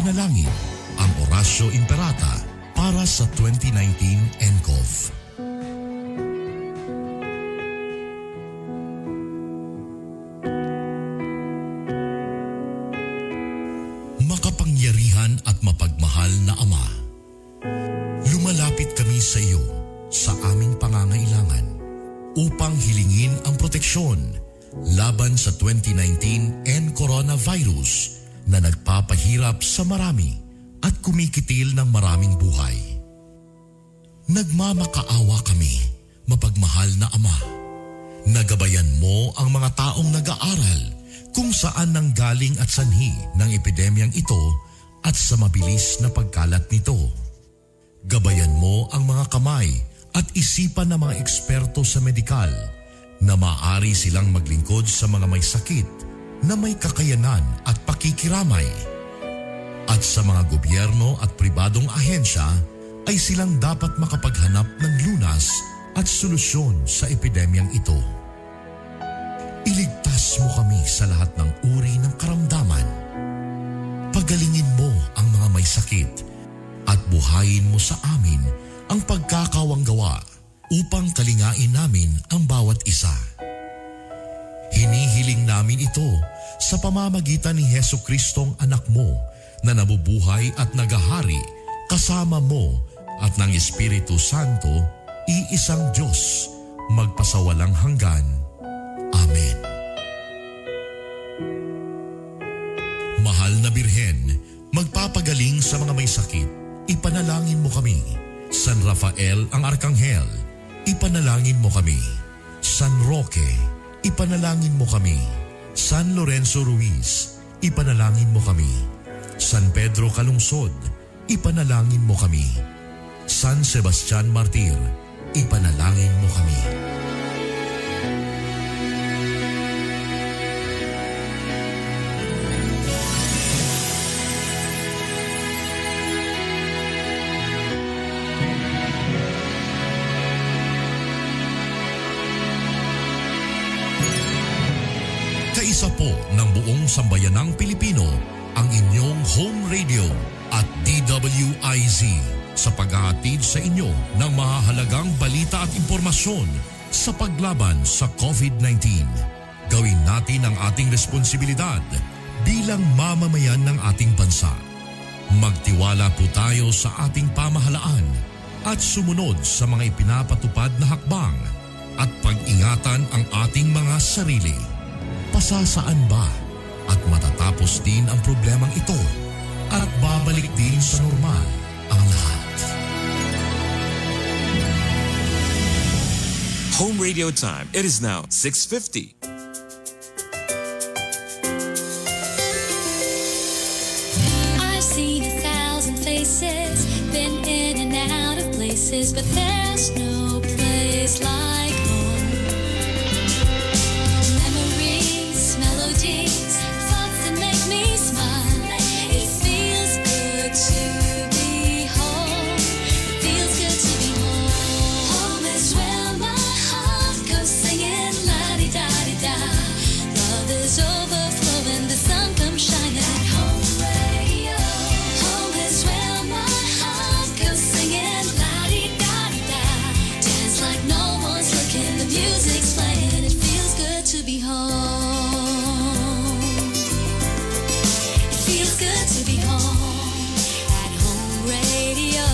panalangin, ang Oratio Imperata para sa 2019 nCoV. Makapangyarihan at mapagmahal na Ama, lumalapit kami sa iyo sa aming pangangailangan upang hilingin ang proteksyon laban sa 2019 N-Coronavirus na nagpapahirap sa marami at kumikitil ng maraming buhay. Nagmamakaawa kami, mapagmahal na Ama. Nagabayan mo ang mga taong nag-aaral kung saan nanggaling at sanhi ng epidemyang ito at sa mabilis na pagkalat nito. Gabayan mo ang mga kamay at isipan ng mga eksperto sa medikal na maaari silang maglingkod sa mga may sakit na may kakayanan at pakikiramay. At sa mga gobyerno at pribadong ahensya ay silang dapat makapaghanap ng lunas at solusyon sa epidemyang ito. Iligtas mo kami sa lahat ng uri ng karamdaman. Pagalingin mo ang mga may sakit at buhayin mo sa amin ang pagkakawanggawa upang kalingain namin ang bawat isa. Hinihiling namin ito sa pamamagitan ni Heso Kristong anak mo na nabubuhay at nagahari kasama mo at ng Espiritu Santo, iisang Diyos, magpasawalang hanggan. Amen. Mahal na Birhen, magpapagaling sa mga may sakit, ipanalangin mo kami. San Rafael ang Arkanghel, ipanalangin mo kami. San Roque, ipanalangin mo kami. San Lorenzo Ruiz, ipanalangin mo kami. San Pedro Calungsod, ipanalangin mo kami. San Sebastian Martir, ipanalangin mo kami. Kaisa po ng buong sambayanang Pilipino ang inyong home radio at DWIZ sa paghahatid sa inyo ng mahahalagang balita at impormasyon sa paglaban sa COVID-19. Gawin natin ang ating responsibilidad bilang mamamayan ng ating bansa. Magtiwala po tayo sa ating pamahalaan at sumunod sa mga ipinapatupad na hakbang at pag-ingatan ang ating mga sarili. Pasasaan ba at matatapos din ang problemang ito at babalik din sa normal ang lahat. Home radio time. It is now 6:50. I've seen a thousand faces, been in and out of places, but there's no place like home. Memories, melodies, thoughts that make me smile. It feels good to be home. It feels good to be home. Home is where my heart goes singing la-di-da-di-da. Love is overflowing, the sun comes shining. Home radio. Home is where my heart goes singing la-di-da-di-da. Dance like no one's looking, the music's playing. It feels good to be home. It feels good to be home at Home Radio.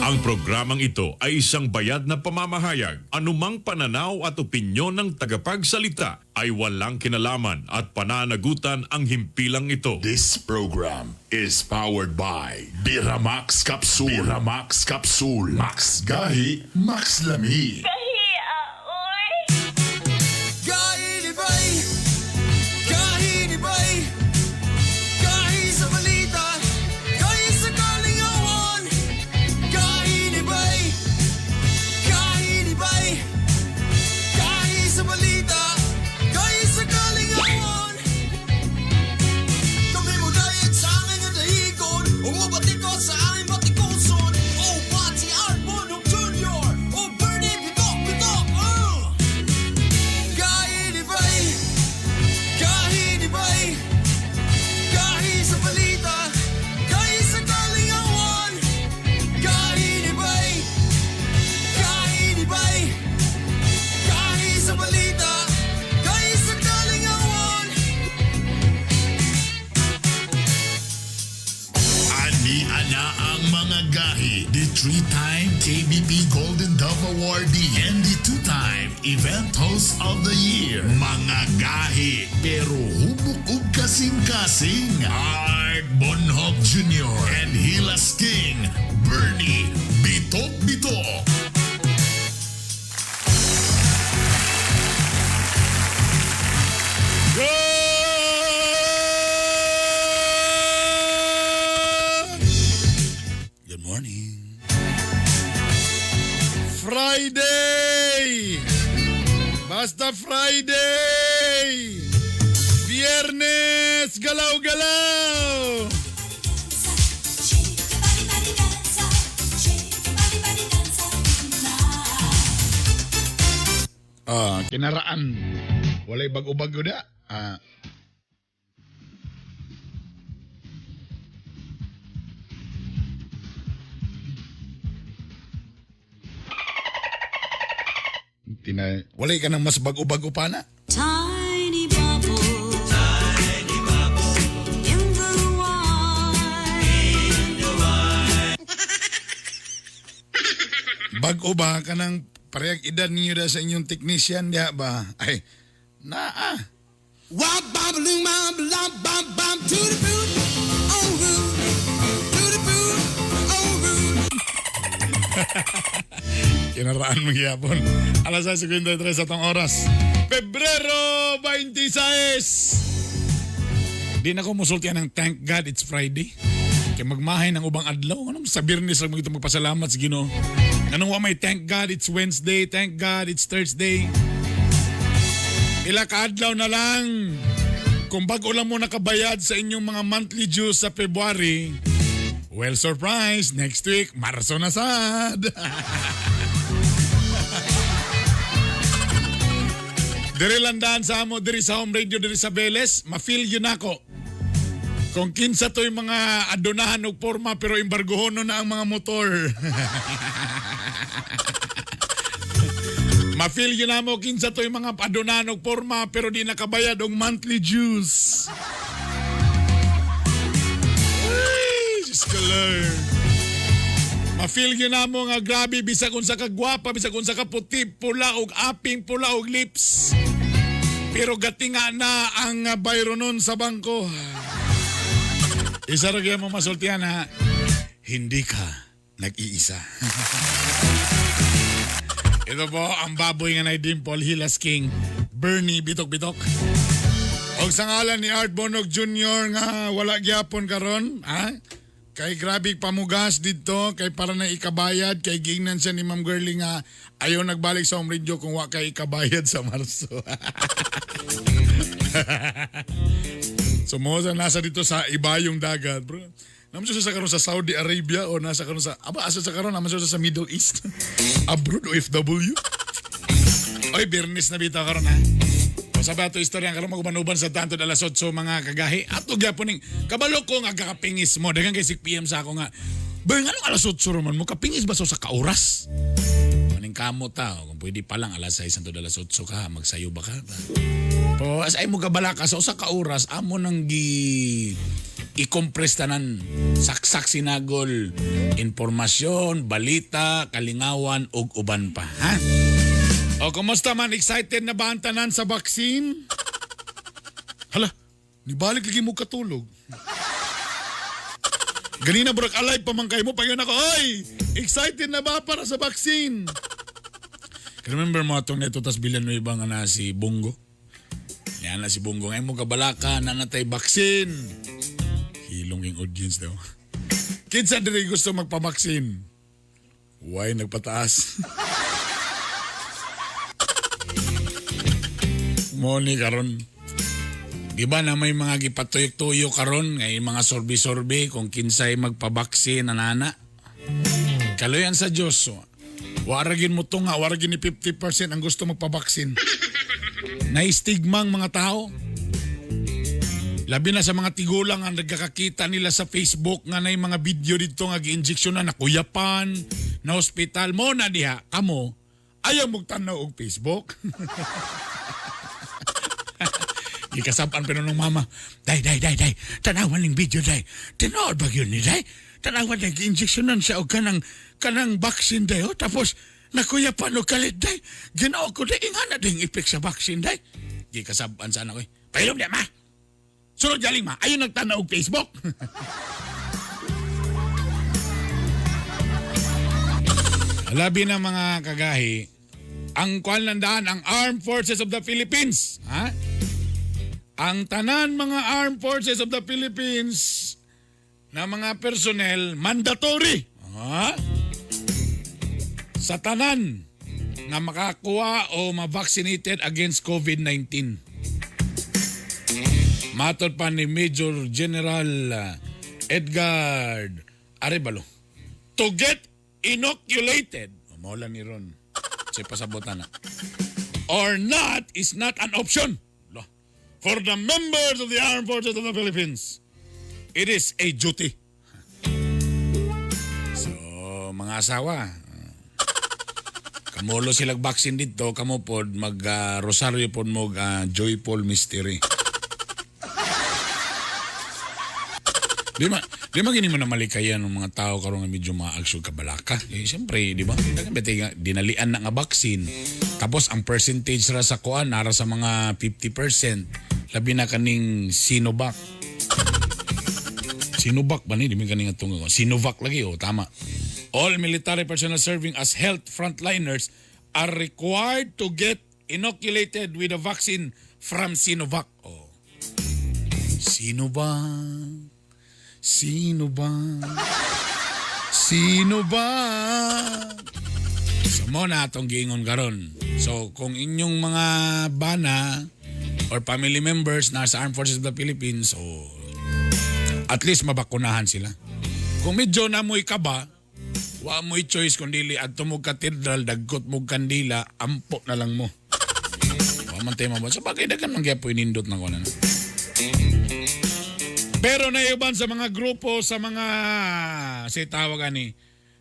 Ang programang ito ay isang bayad na pamamahayag. Anumang pananaw at opinyon ng tagapagsalita ay walang kinalaman at pananagutan ang himpilang ito. This program is powered by Biramax Capsule. Biramax Capsule. Max Gahi, Max Lami. Gahinibay, gahinibay, gahi sa balita, gahi sa kalingawan. Gahinibay, gahinibay, gahi sa balita, gahi sa kalingawan. Kami mo dayag sa aming dahigon, umubatikot sa aming batikuson. O Pati Arbon Jr., o Bernie Bitok. three-time KBP Golden Dove Awardee and the two-time Event Host of the Year. Mga gahi pero hubok ug kasing-kasing. Art Bonhoc Jr. and Hilas King Bernie Bitok Bitok. Good morning. Friday! Basta Friday! Biyernes! Galaw-galaw! Shake your body, body dancer. Shake your body, body dancer tonight. Ah, kinaraan. Walay bag-o-bago da. Ah. Tina, walay ka ng mas bag-o-bago pa na. Tiny bubble. Tiny bubble. In the wine. Bag-o ba ka ng parehag edad ninyo da sa inyong technician diha ba? Ay, naa. Wop, bop, loom, bop, lop, bop, bop, to the boot, oh root, to the boot, oh root. Kinaraan mo gyapon. Alas 6:53 atong oras. Pebrero 26! Di na ko musultian ng thank God it's Friday. Kay magmahay ng ubang adlaw. Anong sa Biyernes lang mo ito magpasalamat sa Ginoo. Anong wa may thank God it's Wednesday, thank God it's Thursday. Pila ka adlaw na lang. Kung bago lang mo nakabayad sa inyong mga monthly dues sa February, well, surprise, next week, Marso na sad. Diri landaan sa amo, diri sa home radio, diri sa Veles, ma-feel yun ako. Kung kinsa to'y mga adonahan og porma pero embargohono na ang mga motor. Ma-feel yun na mo kinsa to'y mga adonahan og porma pero di nakabayad og monthly dues. Ay, Diyos ko Lord. Ma-feel yun na mo nga grabe bisag unsa ka gwapa, bisag unsa ka puti, pula og aping, pula og lips. Pero gatinga na ang bayro nun sa bangko. Isa ra gyud mo masultihan ha. Hindi ka nag-iisa. Ito po ang baboy nga nay dimple, Hilas King, Bernie Bitok Bitok. Og sa ngalan ni Art Bonog Jr. nga wala gyapon karon, ha? Kay grabe pamugas dito, kay para na ikabayad, kay giingnan siya ni Ma'am Girlie nga ayaw nagbalik sa home radio kung wa kay ikabayad sa Marso. So mo sa nasa dito sa ibayong dagat, bro. Naman siya sa karon sa Saudi Arabia o nasa karon sa aba asa sa karon naman siya sa Middle East. Abroad OFW. Oy, Biyernes na bitaw karon ha. O sa ato istorya karon magubanuban sa tanto alas 8 mga kagahi. Ato gyapon ning kabalo ko nga kakapingis mo. Daghang kay 6 PM sa ako nga. Bang anong alas 8 roman mo kapingis ba so sa kauras? Maning kamo ta kung pwede pa lang alas 6 hantod alas 8 ka magsayo ba ka? Po as ay mo kabala ka sa usa ka oras amo nang gi i-compress tanan saksak sinagol impormasyon, balita, kalingawan ug uban pa, ha? O kumusta man excited na ba ang tanan sa vaccine? Hala, nibalik lagi mo katulog. Ganina burak alive pa man kayo mo payon ako. Oy, excited na ba para sa vaccine? Remember mo atong neto tas Villanueva nga na si Bungo? Yan na si Bungo. Ngayon mo kabalaka na natay vaccine. Hilong yung audience daw. Kinsa diri gusto magpabaksin? Why nagpataas? Mo ni karon. Di ba na may mga gipatuyok-tuyo karon ngay mga sorbi-sorbi kung kinsay magpabaksin anana. Kaluyan sa Dios. Waragin mo to nga, waragin ni 50% ang gusto magpabaksin. Na-stigma ang mga tao. Labi na sa mga tigulang ang nagkakakita nila sa Facebook nga na mga video dito nga gi-injection na nakuyapan, na hospital mo na diha kamo ayaw mong tanaw og Facebook. Gikasab-an pa nung mama. Day, day, day, day. Tanawan ning video, day. Tinuod ba yun ni, day? Tanawan, day. Gi-injectionan siya og kanang vaccine, day. Oh. Tapos, nakuya pa no kalit, day. Ginoo ko, day. Ingana ding epek sa vaccine, day. Gikasab-an sa anak ko. Eh. Pailom, day, ma. Sunod galing, ma. Ayun nagtanaw og Facebook. Labi na mga kagahi, ang kuan landaan, ang Armed Forces of the Philippines. Ha? Ang tanan mga Armed Forces of the Philippines na mga personnel, mandatory. Ha? Sa tanan nga makakuha o ma-vaccinated against COVID-19. Matod pa ni Major General Edgar Arevalo. To get inoculated, mao ni ron, sa pasabotan na, or not is not an option. Lo. For the members of the Armed Forces of the Philippines, it is a duty. So, mga asawa, kamulo silang vaccine dito, kamo pod mag rosaryo pod mo joyful mystery. Di ma gini mo na malikayan ng mga tao karon nga medyo maagsug kabalaka. Eh, siyempre, di ba? Dagan ba nga dinalian na nga vaccine. Tapos ang percentage ra sa kuan nara sa mga 50%. Labi na kaning Sinovac. Sinovac ba ni? Di man kaning atong Sinovac lagi oh, tama. All military personnel serving as health frontliners are required to get inoculated with a vaccine from Sinovac. Oh. Sino ba? Sino ba? Sino ba? So mo na atong giingon karon. So kung inyong mga bana or family members na sa Armed Forces of the Philippines, so at least mabakunahan sila. Kung medyo na mo'y kaba, wa mo'y choice kung dili adto mo katedral, dagkot mo kandila, ampo na lang mo. Wa man tayo mabot. Sa bagay, daghan man gyapon inindot na kuan. Pero naiuban sa mga grupo sa mga si tawag ani,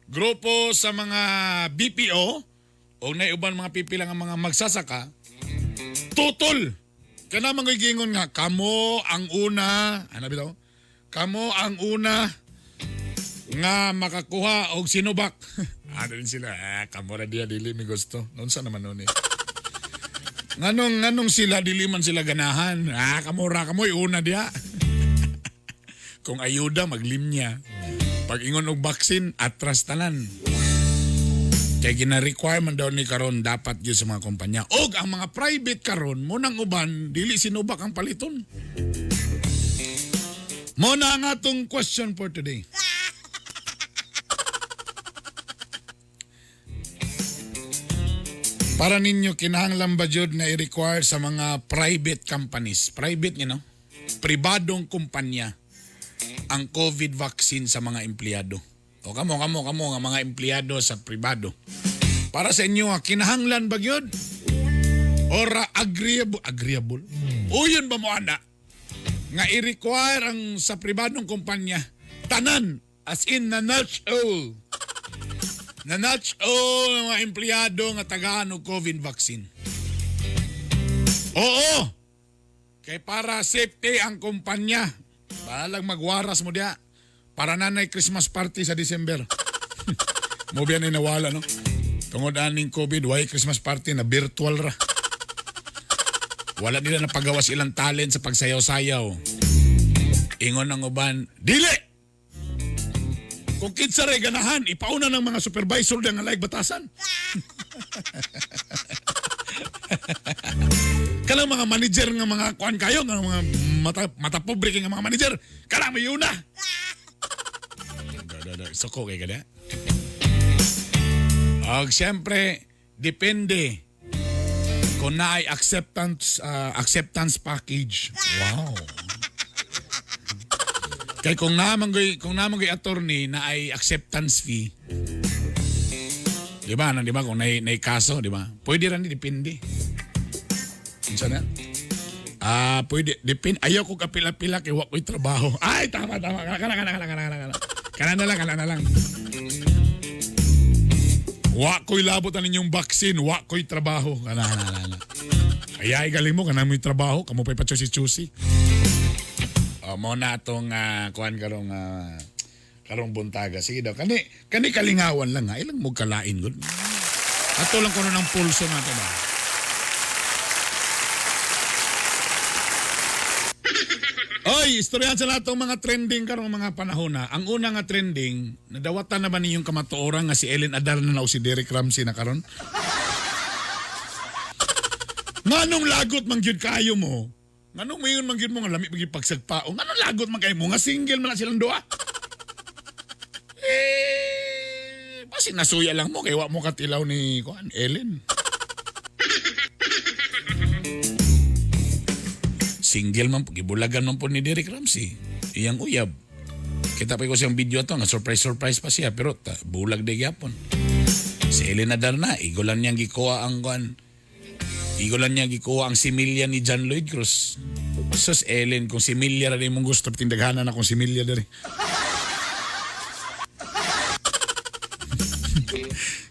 grupo sa mga BPO o naiuban mga pipila nga mga magsasaka, tutol. Kana mga gingon nga kamo ang una, ano bitaw? Kamo ang una nga makakuha og Sinovac. Ano din sila, kamo ra diya dili mi gusto. Unsa naman nun eh. Nganong sila dili man sila ganahan. Ah, kamo ra kamoy una diya. Kung ayuda maglimnya. Pag ingon og vaccine atras tanan. Kay gina-require man daw ni karon dapat gyud sa mga kumpanya. Og ang mga private karon mo nang uban dili Sinovac ang paliton. Mo na ang atong question for today. Para ninyo kinahanglan ba jud na i-require sa mga private companies? Private ni no? Pribadong kumpanya ang COVID vaccine sa mga empleyado. O kamo nga mga empleyado sa pribado. Para sa inyo, kinahanglan ba gyud? Or agreeable? O yun ba mo ana? Nga i-require ang sa pribadong kumpanya tanan as in na notch all. Na notch all ang mga empleyado nga tagaan og COVID vaccine. Oo. Kay para safety ang kumpanya. Bahalang magwaras mo diya. Para nanay Christmas party sa December. Mo biyan ay nawala, no? Tungod aning COVID, why Christmas party na virtual ra. Wala nila napagawas ilang talent sa pagsayaw-sayaw. Ingon ang uban, dili! Kung kinsa ray ganahan, ipauna ng mga supervisor nga like batasan. Kanang mga manager nga mga kuan kayo, nga mga mata pobre nga mga manager, kanang may una. Suko kay kada. Og siyempre, depende kung naay acceptance package. Wow. Kay kung naman goy attorney na ay acceptance fee. Di ba? Ano, di ba? Kung naay kaso, di ba? Pwede rin, depende. Unsa na? Pwede. Depende. Ayaw ko kapila-pila kay wa ko'y trabaho. Ay, tama. Kana. Kana na lang. Wa ko'y labot ang inyong vaccine. Wa ko'y trabaho. Kana. Kaya galing mo, kanang mo'y trabaho, kamo pa'y pachusi-chusi. O, mo na itong kuhan karong karong buntaga. Sige daw, kani, kani kalingawan lang ha. Ilang mo kalain gud. Ato lang kuno ng pulso nato ba. Oy, istoryahan sa lahat ng mga trending karong mga panahon na. Ang una nga trending, nadawatan na ba ninyong kamatuoran nga si Ellen Adarna na o si Derek Ramsey na karon? Nganong lagot man gyud kayo mo? Nganong mayon man gyud mo nga lami pag pagsagpao? Nganong lagot man kayo mo nga single man na silang duha? Eh, basi nasuya lang mo kay wa mo katilaw ni kuan Ellen. Single man po, gibulagan man po ni Derek Ramsey. Iyang uyab. Kita pa ko siyang video to, nga surprise surprise pa siya pero ta, bulag di gyapon. Si Ellen Adarna, igulan niyang gikuha ang kuan. Igulan niya gikuha ang similya ni John Lloyd Cruz. Sus Ellen, kung similya ra mong gusto, tindaghanan na kung similya diri.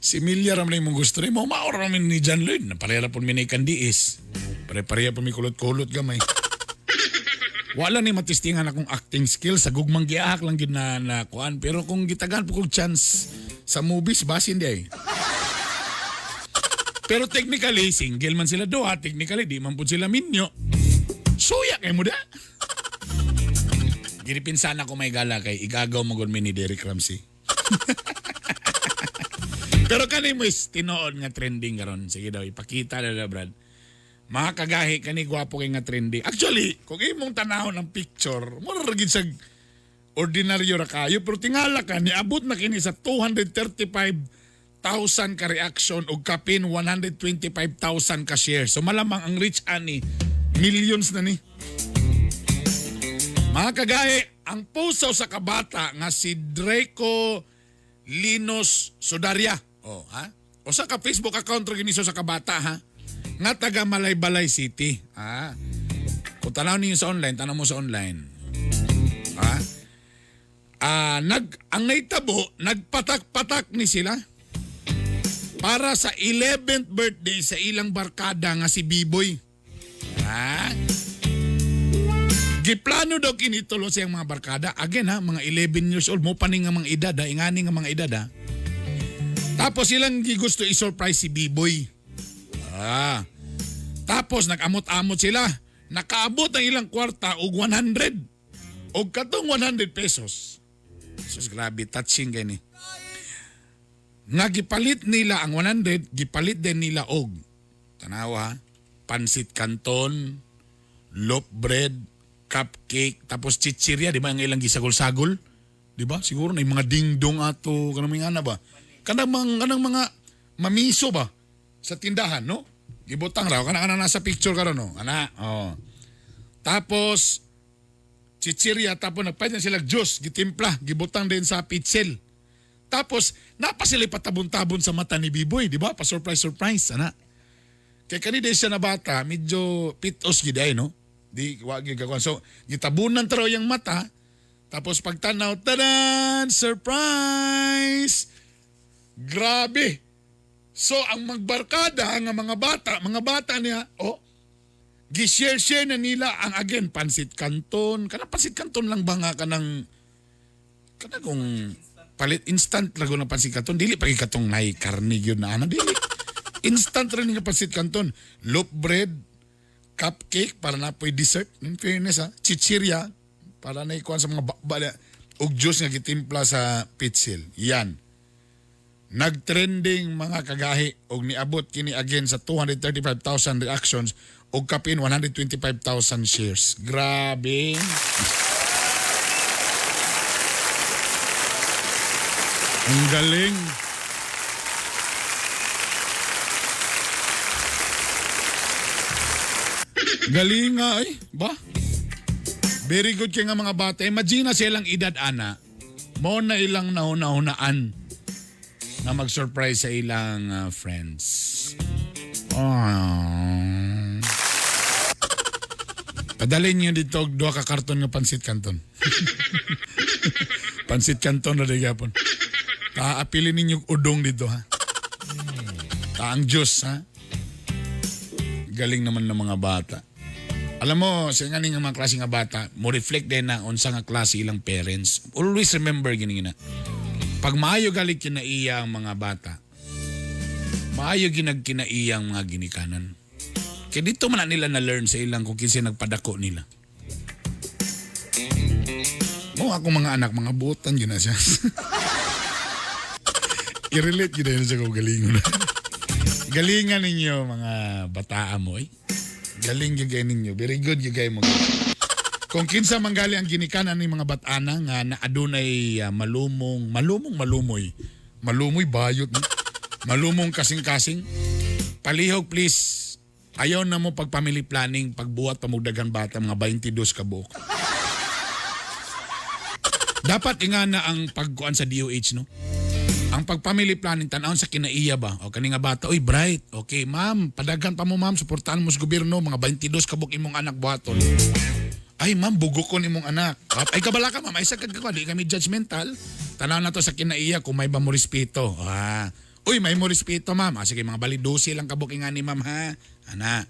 Similya ra man imong gusto rin. Mo maor ra man ni John Lloyd. Napareha po mi ni Candiis. Pare-pareha po mi kulot-kulot gamay. Wala ni matistingan akong acting skill sa gugmang giahak lang gid na, na kuan. Pero kung gitagan po kog chance sa movies, basin di ay. Pero technically, single man sila duha. Technically, di man po sila minyo. Suya kay mo da. Giripin sana ko may gala kay igagaw mo gud mi ni Derek Ramsey. Pero kani mo is tinuod nga trending karon. Sige daw ipakita na na Brad. Mga kagahi kani gwapo kay nga trending. Actually, kung imong tanahon ang picture, mura ra gid sa ordinaryo ra kayo pero tingala ka niabot na kini sa 235,000 ka reaction ug kapin 125,000 ka share. So malamang ang reach ani millions na ni. Mga kagahi, ang puso sa kabata nga si Draco Linos Sudaria. Oh, ha? O sa ka Facebook account ra gini sa kabata ha. Nga taga Malaybalay City. Ha? Kung tanaw ninyo sa online, tanaw mo sa online. Ha? Ah, ang naitabo, nagpatak-patak ni sila para sa 11th birthday sa ilang barkada nga si Biboy. Ha? Giplano daw kinitulo sa iyang mga barkada. Again ha, mga 11 years old, mo pa ni nga mga edad ha, ingani nga mga edad ha. Tapos silang gigusto i-surprise si Biboy. Ah. Tapos nag-amot-amot sila. Nakaabot ang ilang kwarta og 100. Og katong 100 pesos. Sus, grabe, touching kay ni. Nga gipalit nila ang 100, gipalit din nila og tanawa, ha, pansit canton, loaf bread, cupcake, tapos chichirya, di ba ang ilang gisagol-sagol? Di ba? Siguro na yung mga dingdong ato, kanang mga ana ba? Kanang mga mamiso ba sa tindahan, no? Gibutang raw kanang kanang nasa picture karon no. Ana, oh. Tapos chichirya tapos nagpalit na sila juice, gitimpla, gibutang din sa pitsil. Tapos napa sila patabon-tabon sa mata ni Biboy, di ba? Pa surprise surprise ana. Kay kani di siya na bata, medyo pitos gid ay no. Di wa gyud kakuan. So gitabunan taro yang mata. Tapos pagtanaw, tadan! Surprise! Grabe! So ang magbarkada nga mga bata niya, oh, gi-share-share na nila ang again pansit canton. Kanang pansit canton lang ba nga kanang kanang kung palit instant lago ng pansit canton dili pa katong nay karne gyud na ana dili. Instant rin nga pansit canton, loaf bread, cupcake para na po'y dessert. In fairness ha, chichirya para na ikuan sa mga bakba ug juice nga gitimpla sa pitsil. Yan. Nagtrending mga kagahi og niabot kini again sa 235,000 reactions og kapin 125,000 shares. Grabe. Ang galing. Galing nga ay, ba? Very good kay nga mga bata. Imagine na silang edad ana. Mo na ilang nauna-unaan na mag-surprise sa ilang friends. Oh. Padalhin niyo dito og duha ka karton nga pansit canton. Pansit canton na di gyapon. Taapilin ninyo og udong dito ha. Taang juice ha. Galing naman ng mga bata. Alam mo, sa nga nga mga klase nga bata, mo reflect din na unsa nga klase ilang parents. Always remember gini na. Pag maayo galit kinaiya ang mga bata, maayo ginag kinaiya ang mga ginikanan. Kaya dito man na nila na-learn sa ilang kung kinsa nagpadako nila. Mo ako mga anak, mga butan yun na siya. I-relate yun na yun sa galingon. Galingan ninyo mga bataa mo eh. Galing gyud kay ninyo. Very good gyud kay mo. Kung kinsa manggali ang ginikanan ni mga batana nga na adunay malumong, malumong malumoy. Malumoy bayot. No? Malumong kasing-kasing. Palihog please. Ayaw na mo pag family planning, pagbuhat pamugdagan bata mga 22 ka buok. Dapat inga na ang pagkuan sa DOH no. Ang pag-family planning tan-awon sa kinaiya ba? O kani nga bata, oy bright. Okay, ma'am, padagan pa mo ma'am, suportahan mo sa gobyerno, mga 22 kabuk imong anak buhaton. Ay ma'am, bugokon imong anak. Ay kabala ka ma'am, ay sagad ka di kami judgmental. Tanaw na to sa kinaiya kung may ba mo respeto. Ah. Uy, may mo respeto ma'am. Ah, sige, mga bali 12 lang kabuk nga ni ma'am ha. Ana.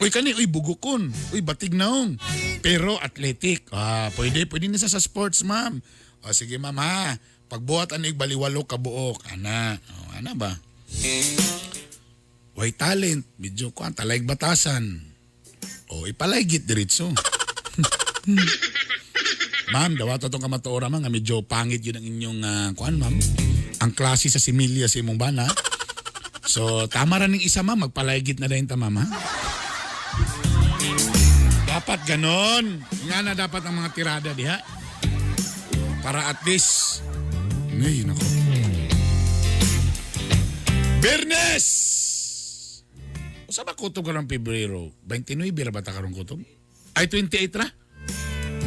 Uy kani, uy bugokon. Uy batig naong. Pero athletic. Ah, pwede, pwede na siya sa sports ma'am. O sige ma'am ha. Pagbuhat anig baliwalo kabuok. Ana. O, ana ba? Way talent, medyo kuan talayg batasan. O ipalaygit diretso. Ma'am, dawato tong kamatuora ma'am nga medyo pangit yun ang inyong kuan ma'am. Ang klase sa similya sa imong bana. So, tama ra ning isa ma'am, magpalaygit na dayon ta ma'am ha. Dapat ganon. Nga na dapat ang mga tirada diha. Para at least Ay, nako. Bernes! Usa ba kutob karon Pebrero? 29 ra ba ta karon kutob? Ay 28 ra.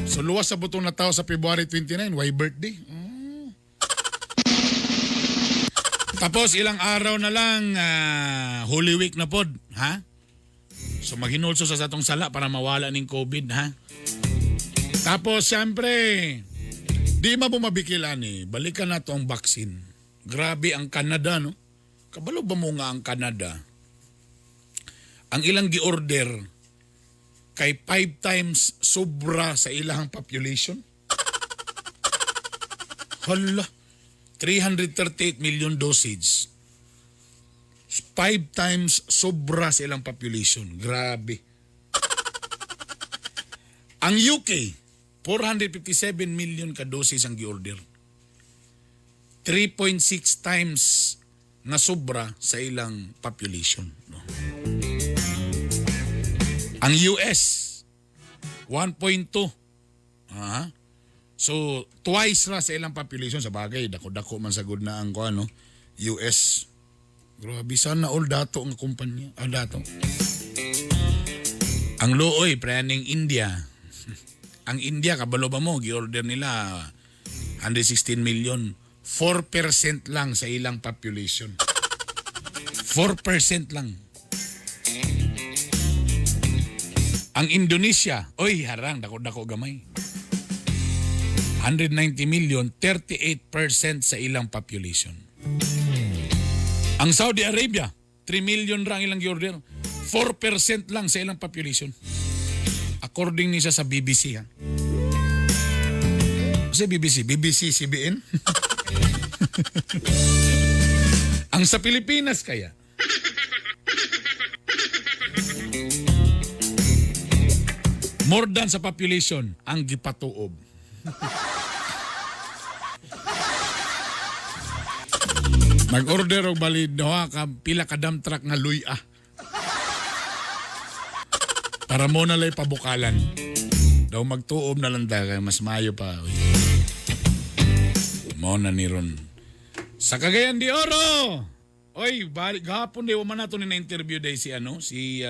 So luwas sa butong na tao sa February 29, why birthday? Mm. Tapos ilang araw na lang Holy Week na pod, ha? So maghinulso sa satong sala para mawala ning COVID, ha? Tapos siyempre, di ma bumabikilan eh. Balikan na to ang vaccine. Grabe ang Canada, no? Kabalo ba mo nga ang Canada? Ang ilang gi-order kay 5 times sobra sa ilang population. Hala, 338 million dosage. 5 times sobra sa ilang population. Grabe. Ang UK, 457 million ka doses ang gi-order. 3.6 times nga sobra sa ilang population. No? Ang US, 1.2. Ah. So, twice ra sa ilang population. Sa bagay, dako-dako man sa good na ang ko, ano, US. Grabe, sana all dato ang kumpanya. Ah, dato. Ang luoy, praning India. Ang India, kabalo ba mo, gi-order nila 116 million. 4% lang sa ilang population. 4% lang. Ang Indonesia, oy harang, dako-dako gamay. 190 million, 38% sa ilang population. Ang Saudi Arabia, 3 million ra ang ilang gi-order. 4% lang sa ilang population. According ni siya sa BBC ha. Sa BBC, BBC, CBN. Ang sa Pilipinas kaya, more than sa population ang gipatuob. Nag-order og bali duha ka pila ka dump truck nga luya. Para mo na lay pabukalan. Daw magtuob na lang ta kay mas maayo pa. Uy. Mo na ni ron. Sa Cagayan de Oro. Oy, bali gahapon di man nato ni na-interview day si ano, si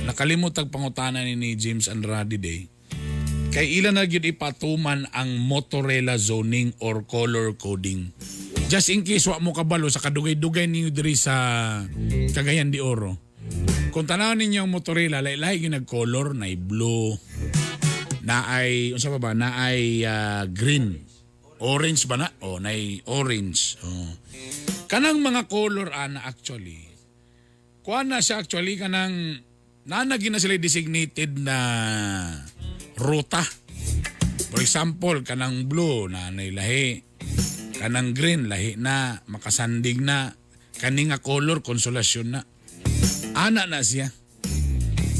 nakalimot ang pangutana ni James Andrade day. Kay ilan na gyud ipatuman ang Motorela zoning or color coding. Just in case wa mo kabalo sa kadugay-dugay ninyo diri sa Cagayan de Oro. Kung tanaw ninyo ang Motorela, lahi-lahi gyud nag-color, na blue, na ay unsa pa ba, na ay green. Orange ba na? Oh, na orange. Oh. Kanang mga color ana actually. Kuan na siya actually kanang nanagi na sila designated na ruta. For example, kanang blue na lahi, kanang green lahi na, makasandig na, kani nga color konsolasyon na. Ana na siya.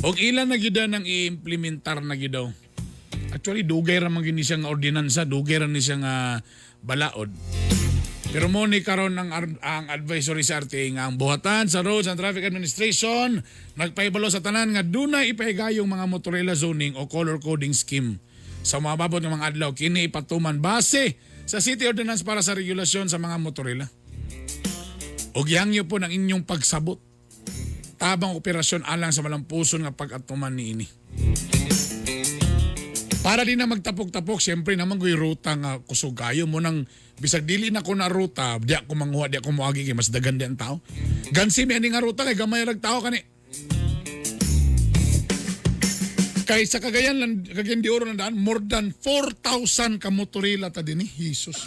Og ilan na gyud nang i-implementar na gyud daw. Actually, dugay ra man gyud ni siya nga ordinansa, dugay ra ni siya nga balaod. Pero mo ni karon ang advisory sa RTA nga ang buhatan sa Roads and Traffic Administration nagpahibalo sa tanan nga dunay ipahigayong mga motorela zoning o color coding scheme sa mga mababot ng mga adlaw kini ipatuman base sa City Ordinance para sa regulasyon sa mga motorela. Og gihangyo po ng inyong pagsabot tabang operasyon alang sa malampuson nga pag-atuman niini. Para di na magtapok-tapok, siyempre naman ko'y ruta nga kusog kayo mo nang bisag dili na ko na ruta, di ako manguha, di ako moagi kay mas dagan di ang tao. Gansi mi ani nga ruta kay gamay rag tao kani. Kay sa Cagayan lang, Cagayan de Oro ng daan, more than 4,000 ka motorila ta dinhi. Jesus.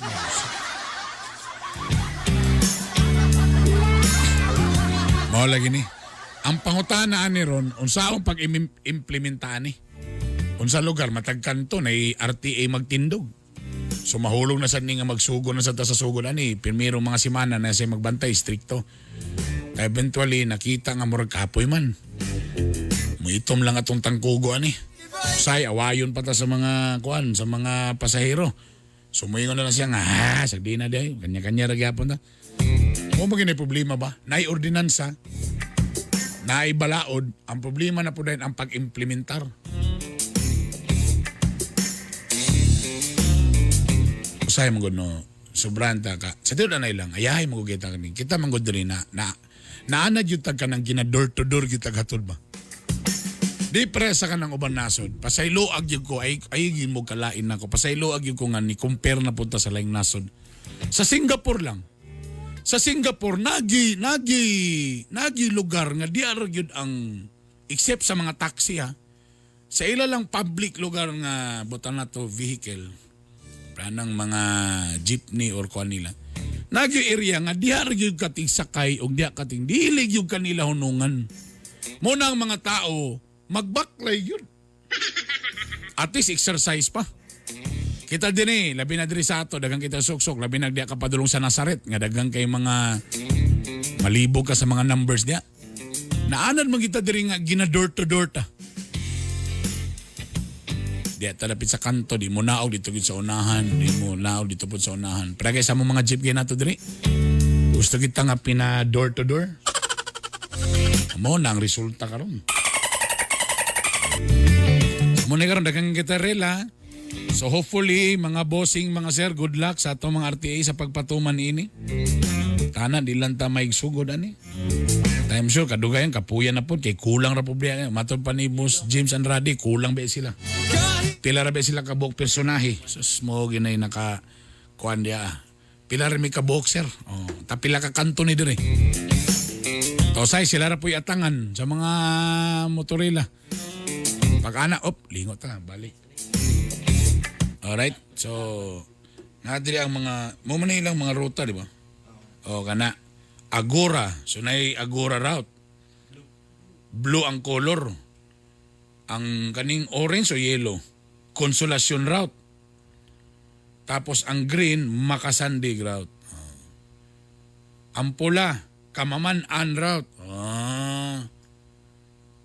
Mao lagi ni. Ang pangutana ani ron, unsaon pag-implementa ani? Unsa lugar matag kanto na RTA magtindog. So mahulog na sad ni nga magsugo na sad ta sa sugod ani, primero mga semana na siya magbantay strikto. Eventually nakita nga murag kapoy man. Muitom lang atong tangkugo ani. Say awayon pa ta sa mga kuan, sa mga pasahero. So muingon na lang siya nga, ha, sagdi na day, kanya-kanya ra gyapon ta. Mo ba gini problema ba? Naay ordinansa, naay balaod, ang problema na po din ang pag-implementar. Usahay mo no, sobrang ta ka. Sa tiyo na lang, ayahay mo kita kani. Kita man gud diri na na naana gyud tag ka ng gina door to door gyud tag hatod ba. Di presa ka ng uban nasod. Pasayloag gyud ko ay ay gyud mo kalain nako. Pasayloag gyud ko nga ni compare na punta sa laing nasod. Sa Singapore lang. Sa Singapore nagi nagi nagi lugar nga di ara gyud ang except sa mga taxi ha. Sa ila lang public lugar nga butan na to vehicle ng mga jeepney or kuan nila. Nagyo area nga diha ra gyud kating sakay og diha kating dili gyud kanila hunungan. Muna ang mga tao magbaklay gyud. At least exercise pa. Kita din eh, labi na diri sa ato, daghang kita suksok, labi na diha ka padulong sa Nazaret, nga daghang kay mga malibog ka sa mga numbers diha. Naanad man kita diri nga gina door to door ta. Di talapit sa kanto, di mo naog dito gid sa unahan, di mo naog dito pud sa unahan. Pero kay sa mo mga jeep kay nato diri. Gusto kita nga pina door to door. Mo na ang resulta karon. Mo na karon daghang kita rela. So hopefully mga bossing mga sir, good luck sa atong mga RTA sa pagpatuman niini. Tanan di lang ta maigsugod ani. I'm sure kadugayan kapuyan na po kay kulang ra po biya. Matod pa ni Boss James Andrade, kulang ba sila. Pila ra ba sila kabuok personahe. Sus mo ginay naka kuan diya. Pila ra mi kabuok sir. Oh, ta pila ka kanto ni dire. Tosay sila ra po'y atangan sa mga motorila. Pag ana, op, lingot ta, balik. Alright, so nadiri ang mga mo man ilang mga ruta, di ba? O kana Agora, so nay Agora route. Blue ang color. Ang kaning orange o yellow, Consolacion route. Tapos ang green, Makasandig route. Oh. Ang pula, Kamaman-an route. Ah.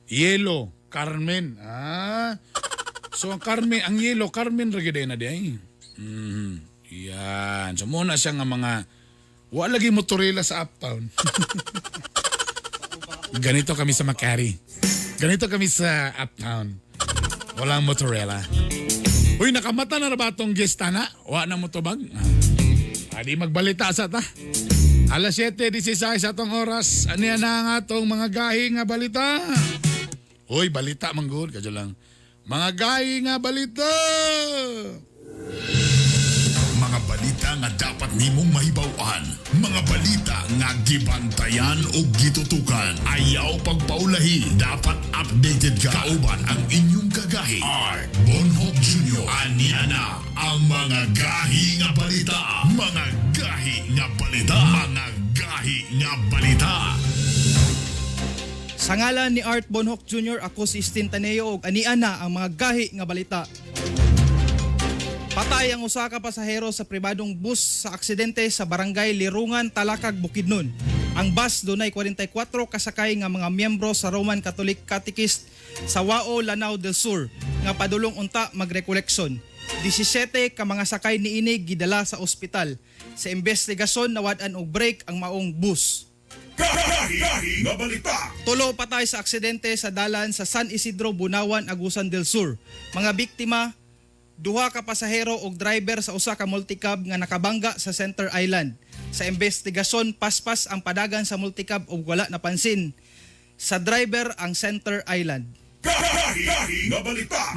Yellow, Carmen. Ah. So ang Carmen, ang yellow, Carmen ra gyud na di ay. Yan. So muna siya nga mga wala lagi motorela sa uptown. Ganito kami sa Makati. Ganito kami sa uptown. Walang motorela. Uy, nakamata na ba itong guest na? Wa na mo tubag? Ah, di magbalita sa ta. Alas 7:16 sa atong oras. Ano yan na ang atong mga gahi nga balita? Uy, balita man gud. Kadyo lang. Mga gahi nga balita! Mga balita nga dapat nimong mahibaw-an. Mga balita nga gibantayan o gitutukan. Ayaw pagpaulahi. Dapat updated ka. Kauban ang inyong kagahi. R. Bonhoc Jr. Aniya na ang mga gahi nga balita. Mga gahi nga balita. Mga gahi nga balita. Sa ngalan ni Art Bonhoc Jr., ako si Stin Taneo og ania na ang mga gahi nga balita. Patay ang usa ka pasahero sa pribadong bus sa aksidente sa barangay Lirungan, Talakag, Bukidnon. Ang bus dunay 44 kasakay nga mga miyembro sa Roman Catholic Catechist sa Wao, Lanao del Sur nga padulong unta magrekoleksyon. 17 ka mga sakay niini gidala sa ospital. Sa investigasyon nawad-an og brake ang maong bus. Tulo patay sa aksidente sa dalan sa San Isidro, Bunawan, Agusan del Sur. Mga biktima, duha ka pasahero og driver sa usa ka multicab nga nakabangga sa Center Island. Sa investigasyon, paspas ang padagan sa multicab ug wala napansin sa driver ang Center Island.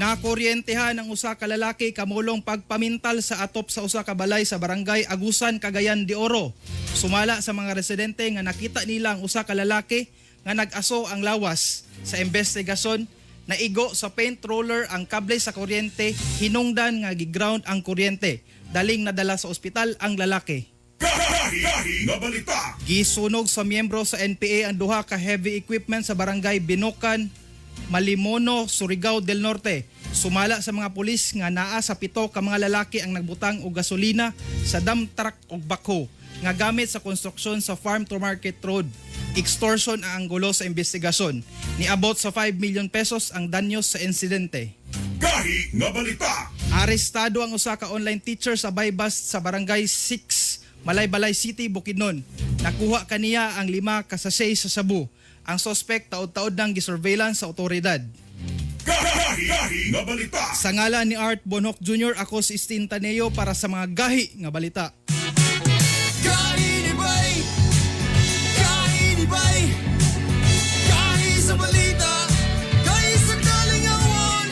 Nakuryentehan ang usa ka lalaki kamulong pagpamintal sa atop sa usa ka balay sa barangay Agusan, Cagayan de Oro. Sumala sa mga residente nga nakita nila ang usa ka lalaki nga nag-aso ang lawas. Sa investigasyon, naigo sa paint roller ang kable sa kuryente, hinungdan nga giground ang kuryente. Daling nadala sa ospital ang lalaki. Gisunog sa miyembro sa NPA ang duha ka heavy equipment sa barangay Binocan, Malimono, Surigao del Norte. Sumala sa mga pulis nga naa sa 7 ka mga lalaki ang nagbutang og gasolina sa dump truck og backhoe nga gamit sa konstruksyon sa Farm to Market Road. Extortion ang anggulo sa investigasyon. Niabot sa 5 million pesos ang danyos sa insidente. Arestado ang usa ka online teacher sa baybas sa Barangay 6, Malaybalay City, Bukidnon. Nakuha kaniya ang 5 ka sachet sa sabu. Ang sospek taod-taod nang gisurveillance sa otoridad. Sa ngalan ni Art Bonhoc Jr., ako si Stin Taneo para sa mga gahi nga balita. Kainibay, kainibay, kahi sa balita, kahi sa kalingawan.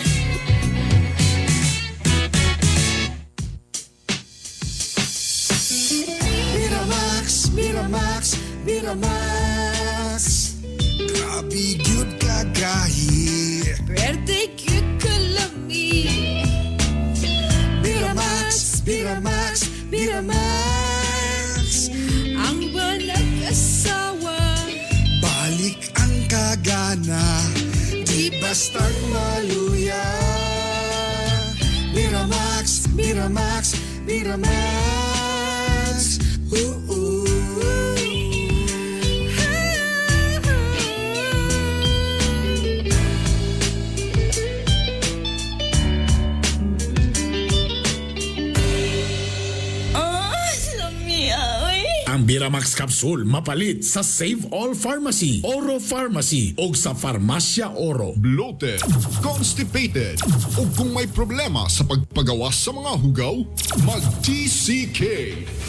Miramax, Miramax, Miramax. Grabe gyud kagahi. Pwerte gyud kalami. Miramax, Miramax, Miramax. Ang walang asawa. Balik ang kagana, di bastang maluya. Miramax, Miramax, Miramax. Ooh, Oh, lami oy. Ang Biramax Capsule mapalit sa Save All Pharmacy, Oro Pharmacy o sa Farmacia Oro. Bloated, constipated, o kung may problema sa pagpagawas sa mga hugaw, mag-TCK,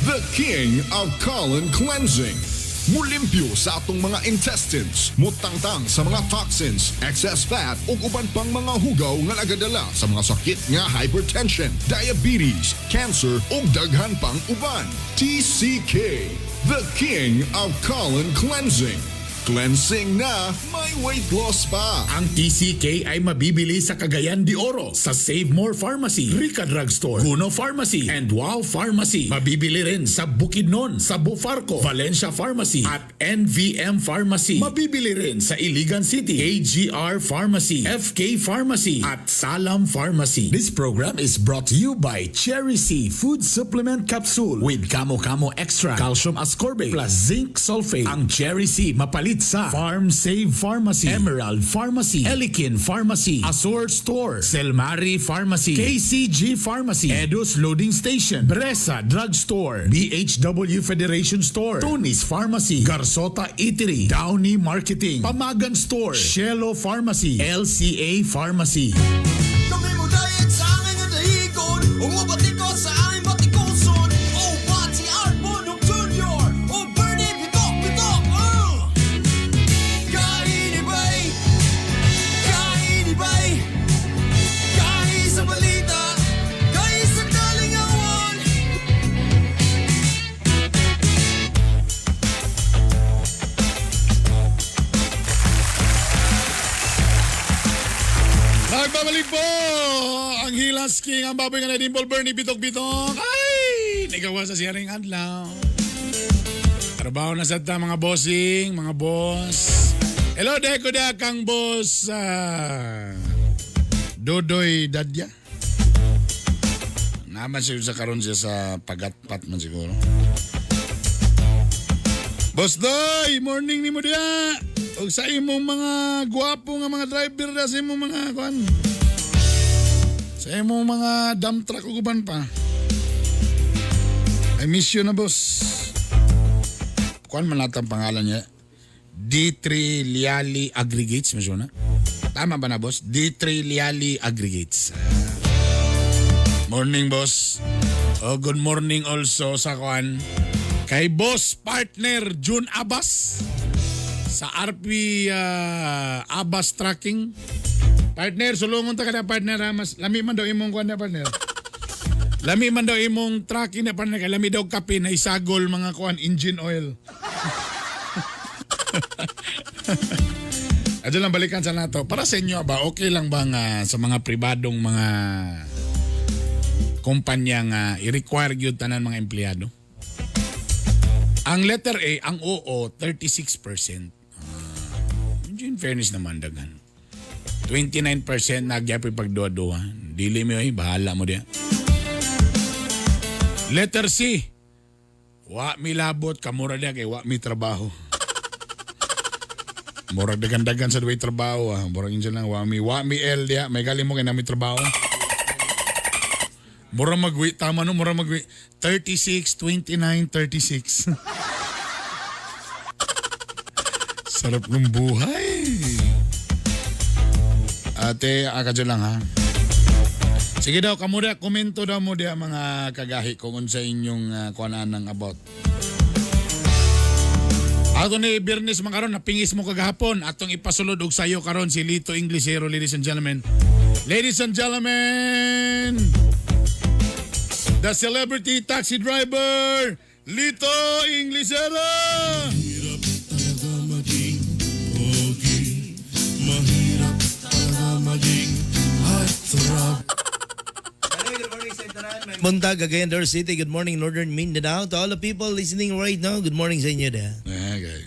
the king of colon cleansing. Mulimpyo sa atong mga intestines, mutangtang sa mga toxins, excess fat ug uban pang mga hugaw nga nagadala sa mga sakit nga hypertension, diabetes, cancer ug daghan pang uban. TCK, the king of colon cleansing. Cleansing na, may weight loss pa. Ang TCK ay mabibili sa Cagayan de Oro, sa Save More Pharmacy, Rica Drugstore, Guno Pharmacy, and Wow Pharmacy. Mabibili rin sa Bukidnon, sa Bufarco, Valencia Pharmacy, at NVM Pharmacy. Mabibili rin sa Iligan City, AGR Pharmacy, FK Pharmacy, at Salam Pharmacy. This program is brought to you by Cherry C Food Supplement Capsule with Kamo Kamo Extra, Calcium Ascorbate, plus Zinc Sulfate. Ang Cherry C mapalit sa Farm Save Pharmacy, Emerald Pharmacy, Elikin Pharmacy, Azure Store, Selmari Pharmacy, KCG Pharmacy, Edos Loading Station, Bresa Drugstore, BHW Federation Store, Tony's Pharmacy, Garsota Eatery, Downey Marketing, Pamagan Store, Shelo Pharmacy, LCA Pharmacy. Kami mo diet sa aming dahigon, umubatiko sa aming batikuson. Oh, Pati Art Bonhoc Jr., oh, Bernie Bitok Bitok, oh! Kainibay, kainibay, kahi sa balita, kahi sa kalingawan. Nagbabalik po ang Hilas King, ang baboy nga na Dimple Bernie Bitok Bitok. Ay! Nagawa sa siyaring adlaw. Trabaho na sa ta mga bossing, mga boss. Hello, deko da kang boss Dodoy Dadya. Naman siya sa karon siya sa pagatpat man siguro. Boss Doy, morning ni mo diya. Og sa imong mga gwapo nga mga driver da sa imong mga kuan. Sa imong mga dump truck ug uban pa. I miss you na, boss. Kuan man natang pangalan niya. D3 Liali Aggregates, medyo na. Tama ba na, boss? D3 Liali Aggregates. Morning, boss. Oh, good morning also sa kuan. Kay boss partner June Abbas sa RP Abbas Trucking. Partner, sulungon ta ka na partner ha. Mas lami man daw imong kuan na partner. Lami man daw imong trucking na partner kay lami daw kape na isagol mga kuan engine oil. Adyo lang balikan sa nato. Para sa inyo ba, okay lang ba nga sa mga pribadong mga kumpanya nga i-require gyud tanan mga empleyado? Ang letter A, ang oo, 36%. Medyo in fairness naman daghan. 29% nagyapoy pagduha-duha. Dili mo eh, bahala mo diya. Letter C, wa mi labot, kamura diya kay wa mi trabaho. Murag dagan-dagan sa duway trabaho ah. Murag yun lang, wa mi L diya, may galing mo kay nami trabaho. Mura magwi, tama no, mura magwi. 36, 29, 36. Sarap ng buhay. Ate, aka dyan lang ha. Sige daw, kamo diya, komento daw mo diya mga kagahi kung unsa inyong kuanan ng about. Ato ni Biyernes man karon napingis mo kagahapon atong ipasulod og sayo karon si Lito Inglesero, ladies and gentlemen. Ladies and gentlemen, the celebrity taxi driver, Lito Inglesero! Mahirap talaga maging pogi. Mahirap talaga maging heartthrob. Buntag, Cagayan de Oro City. Good morning, Northern Mindanao. To all the people listening right now, good morning sa inyo. Da. Eh, okay.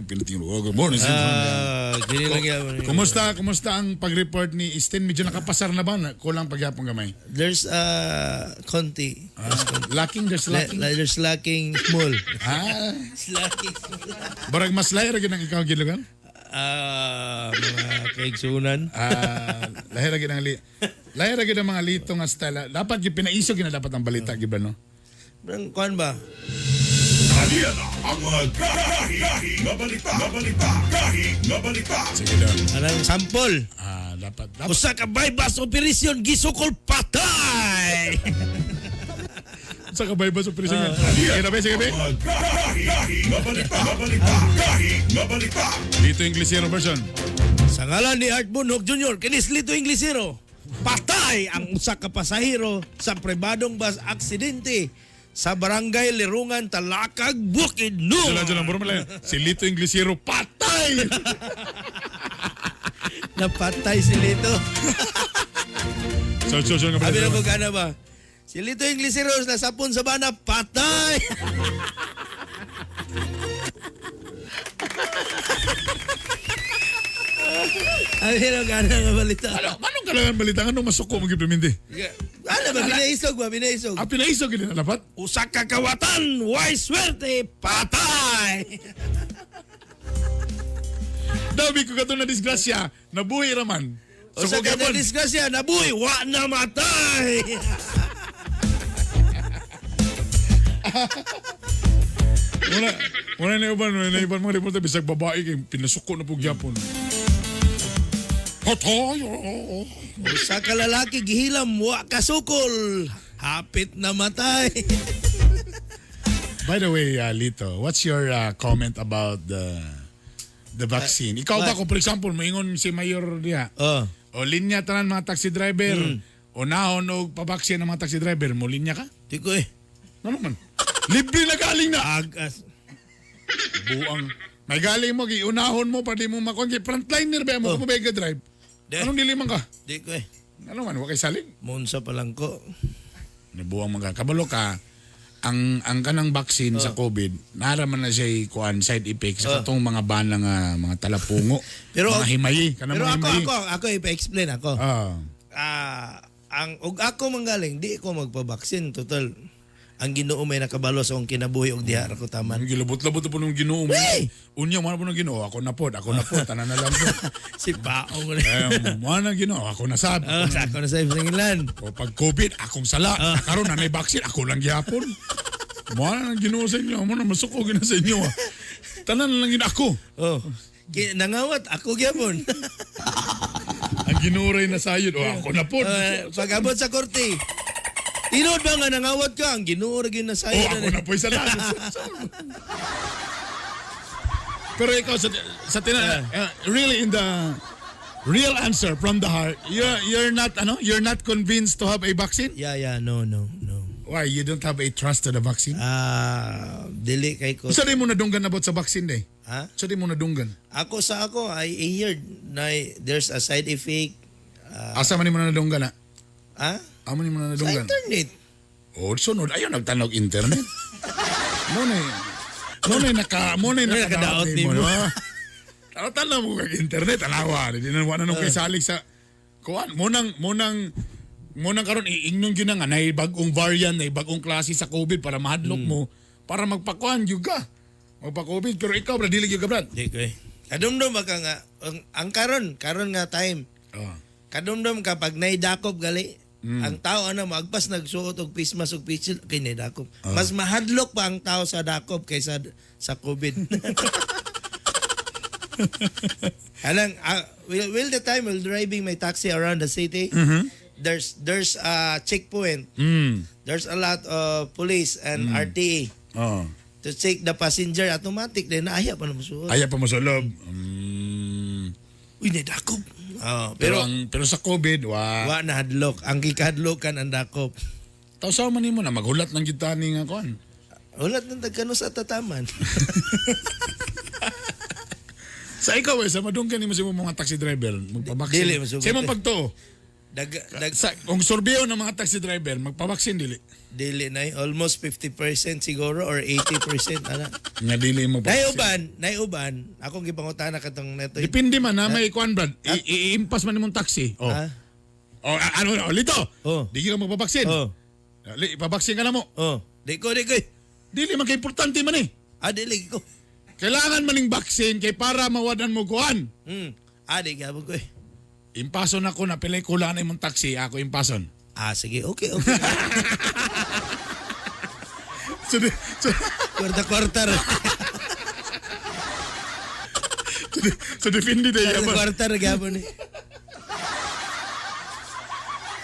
Pinatingin mo. Oh, good morning. Ah, kini lang yan. Kumusta ang pag-report ni Isten? Medyo nakapasar na ba? Kulang pagyapong gamay. There's konti. Ah, lacking, there's lacking. There's lacking small. Ah, Lacking small. barag mas lahi ra gyud ang ikaw gilugan? Ah, mga kaigsunan. Ah, lahi ra gyud ang lahi ra gyud ang mga lito nga style. Dapat gyud pinaisog gyud na dapat ang balita gyud ba no? Parang kuan ba? Aliyan na ang mga gahi, gahi, nga balita, nga balita, gahi, nga balita. Sige daw. Anong sample? Ah, dapat dapat. Usa ka bypass operation gisukol patay. Sa kabay ba sa prison yan? Sige na ba, sige ba. Mga gahi, gahi, nga balita, nga balita, gahi, nga balita. Lito Inglesero version. Sa ngalan ni Art Bunhok Jr., kinis Lito Inglesero, patay ang usa ka pasahero sa pribadong bus aksidente sa Barangay Lirungan, Talakag, Bukidnon. Sila dyan ang lang. Si Lito Inglesero, patay! Napatay si Lito. So, nga Sabi na balita. ko gana ba? Si Lito Inglesero nasapon sa bana, patay! Sabi na gana nga balita. Ano, anong kailangan balita? Anong masuko mo gipimindi? Ano ba? Pinaisog ba? Pinaisog. Ah, pinaisog yun na dapat? Usa ka kawatan, way swerte, patay! Dami ko kato na disgrasya, nabuhi raman. Usa ka na disgrasya, nabuhi, wa na matay! Wala, wala na uban mga reporter, bisag babae kay pinasuko na po gyapon. Patay! Oo. Usa ka lalaki gihilam, wa kasukol, hapit na matay. By the way, Lito, what's your comment about the vaccine? Ikaw ba, what? kung for example, moingon si Mayor diha, Oh. o linya tanan mga taxi driver, o nahon og pabaksin ang mga taxi driver, mo linya ka? Di ko eh. Ano man? Libre na galing na! Agas. Buang. May galing mo, giunahon mo, pa di mo makuha. Kay frontliner ba mo, Oh. kung ba drive? De. Anong dili man ka? Di ko eh. Ano man, wa kay salig? Munsa pa lang ko. Nabuang mga kabalo ka. Ang kanang vaccine sa COVID, nara man na siya kuan side effect sa katong mga bana nga mga talapungo, Pero- mga himayi, kanang Pero mga ako, himayi. ako ipa-explain ako. Ah. Ah, ang og ako manggaling, di ko magpabaksin total. Ang Ginoo may nakabalo sa akong kinabuhi og diha ra ko taman. Ang gilabot-labot na po ng Ginoo. Wey! Unya, mana po ng Ginoo. Ako na po, tanan na lang po. Si Paong na. Eh, mana ng Ginoo, ako na sab. Oh, sa ako na sa England. O pag COVID, akong sala. Karon na may vaccine, ako lang gyapon. Mana ng Ginoo sa inyo, mo na masuko gina sa inyo. Ah. Tanan na lang gid ako. Oh. Nangawat ako gyapon. Ang Ginoo ray nasayod. O ako na po. Pag abot sa korte. Tinuod ba nga nangawat ka? Ang Ginoo ra gyud Oh, nasayod. ako na po isa lang. Pero ikaw sa really in the real answer from the heart, you're not ano, you're not convinced to have a vaccine? Yeah, no, no, no. Why you don't have a trust to the vaccine? Ah, dili kay ko. Sa di mo nadunggan about sa vaccine day? Ha? Sa di mo nadunggan? Ako sa ako I heard na there's a side effect. Asa man nimo nadunggan na? Ha? Amo nimo Sa nadunggan? internet. Oh, sunod ayo nagtanog internet. Mo na mo na naka mo na Nakadaot nakadaot nimo. nimo. Tanaw mo kag internet tanawa, di na wala nung kay salig sa kuan mo nang mo nang mo nang karon iingnon gyud na nga nay bag-ong variant, nay bag-ong klase sa COVID para mahadlok mo para magpakuan gyud ka. Magpa-COVID pero ikaw bra dili gyud ka brad. Di ko eh. Kadumdum ba ka nga ang karon, karon nga time. Oh. Kadumdum kapag naidakop gali, ang tao ano maagpas nagsuot og face mask og face shield kay naidakop. Mas mahadlok pa ang tao sa dakop kaysa sa COVID. Alang will the time while driving my taxi around the city, there's a checkpoint. There's a lot of police and RTA Oh. to check the passenger automatic din naaya pa na mosuot. Ayaw pa mo sa loob. Uy, naidakop. Oh, Pero pero, ang pero sa COVID wa wa na hadlok. Ang gikahadlokan ang dakop. Tawsaw man nimo na maghulat ng kita ni nga kuan. Ulat ng tagkano sa tataman. Sa ikaw eh, sa madunggan nimo sa imong mga taxi driver, magpabaksin. Dili, masugot Sa imong eh. pagtuo. Dag, dag, Sa kung survey ng mga taxi driver, magpabaksin dili. dili na eh. Almost 50% siguro or 80% ana. Nga dili mo Naiuban, naiuban. Akong gipangutana katong neto. Depende man na may kuan brad. Iimpas man imong taxi. Oh. Ha? Oh, ano na, lito. Oh. Di ka magpabaksin. Oh. Li, ipabaksin ka na mo. Oh, di ko, di ko. eh. Dili man kay importante man eh. Ah, dili ko. Kailangan maning vaccine kay para mawadan mo kuan. Ah, di gabon ko eh. Impason ako na pilay kulang na imong taxi, ako impason. Ah, sige, okay, okay. So, Kwarta-kwarta. ra. so depende day yaman. Kwarta-kwarta ra gabon eh.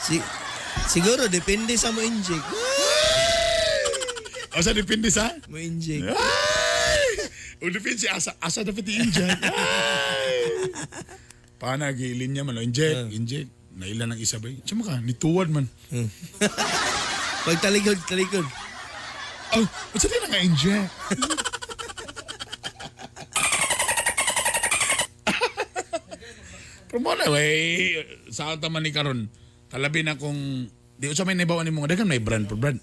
Si siguro depende sa mo inject. O sa depende sa? Mo inject. Ay! O depende asa asa dapat i-inject. Ay! Pana gilin niya man inject, inject. Naila ng isa ba? Tsama ka, nituwad man. Pag talikod, talikod. Oh, unsa din nga inject? Pero mo na, wey, saan ta man ni karon? Talabi na kung di usa may naibawan nimo nga daghan may brand per brand.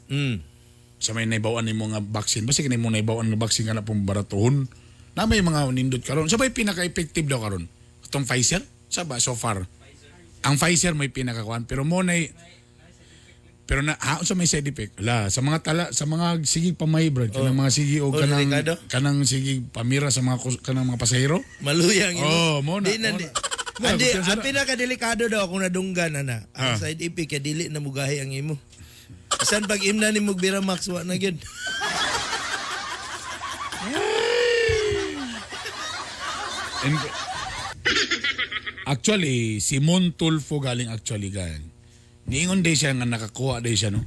Sa may naibawan nimo nga vaccine, basta kini mo naibawan nga vaccine kana pong baratuhon. Na may mga nindot karon. Sa may pinaka-effective daw karon? Katong Pfizer? Sa ba so far? Ang Pfizer may pinakakuan pero mo na pero na ha unsa may side effect? La sa mga tala sa mga sige pamay brad kanang mga sige o Oh, kanang delikado. kanang sige pamira sa mga kanang mga pasahero. Maluyang yun. Oh, mo na, Di na, mo di. na. Na, Andi, gusto ang na. pinakadelikado daw kung nadunggan ana. Ang Ah. side effect kay dili na mugahi ang imo. Bisan pag imna ni mog Biramax wa na gyud. And, actually, si Montulfo galing actually galing. Niingon day siya nga nakakuha day siya, no?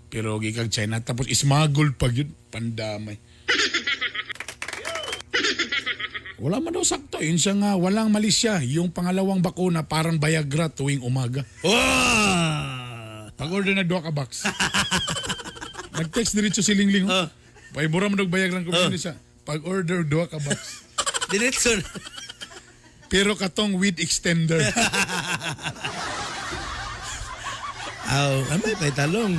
Pero gikag China, tapos ismagol pa yun, pandamay. Wala man daw sakto. Yun siya nga, walang mali siya. Yung pangalawang bakuna, parang Viagra tuwing umaga. Oh! Pag-order na duha ka box. Nag-text diretso si Lingling. Oh. Paibura mo daw Viagra ko oh. siya. Pag-order duha ka box. Diretso na. Pero katong with extender. Aw, amay pay talong.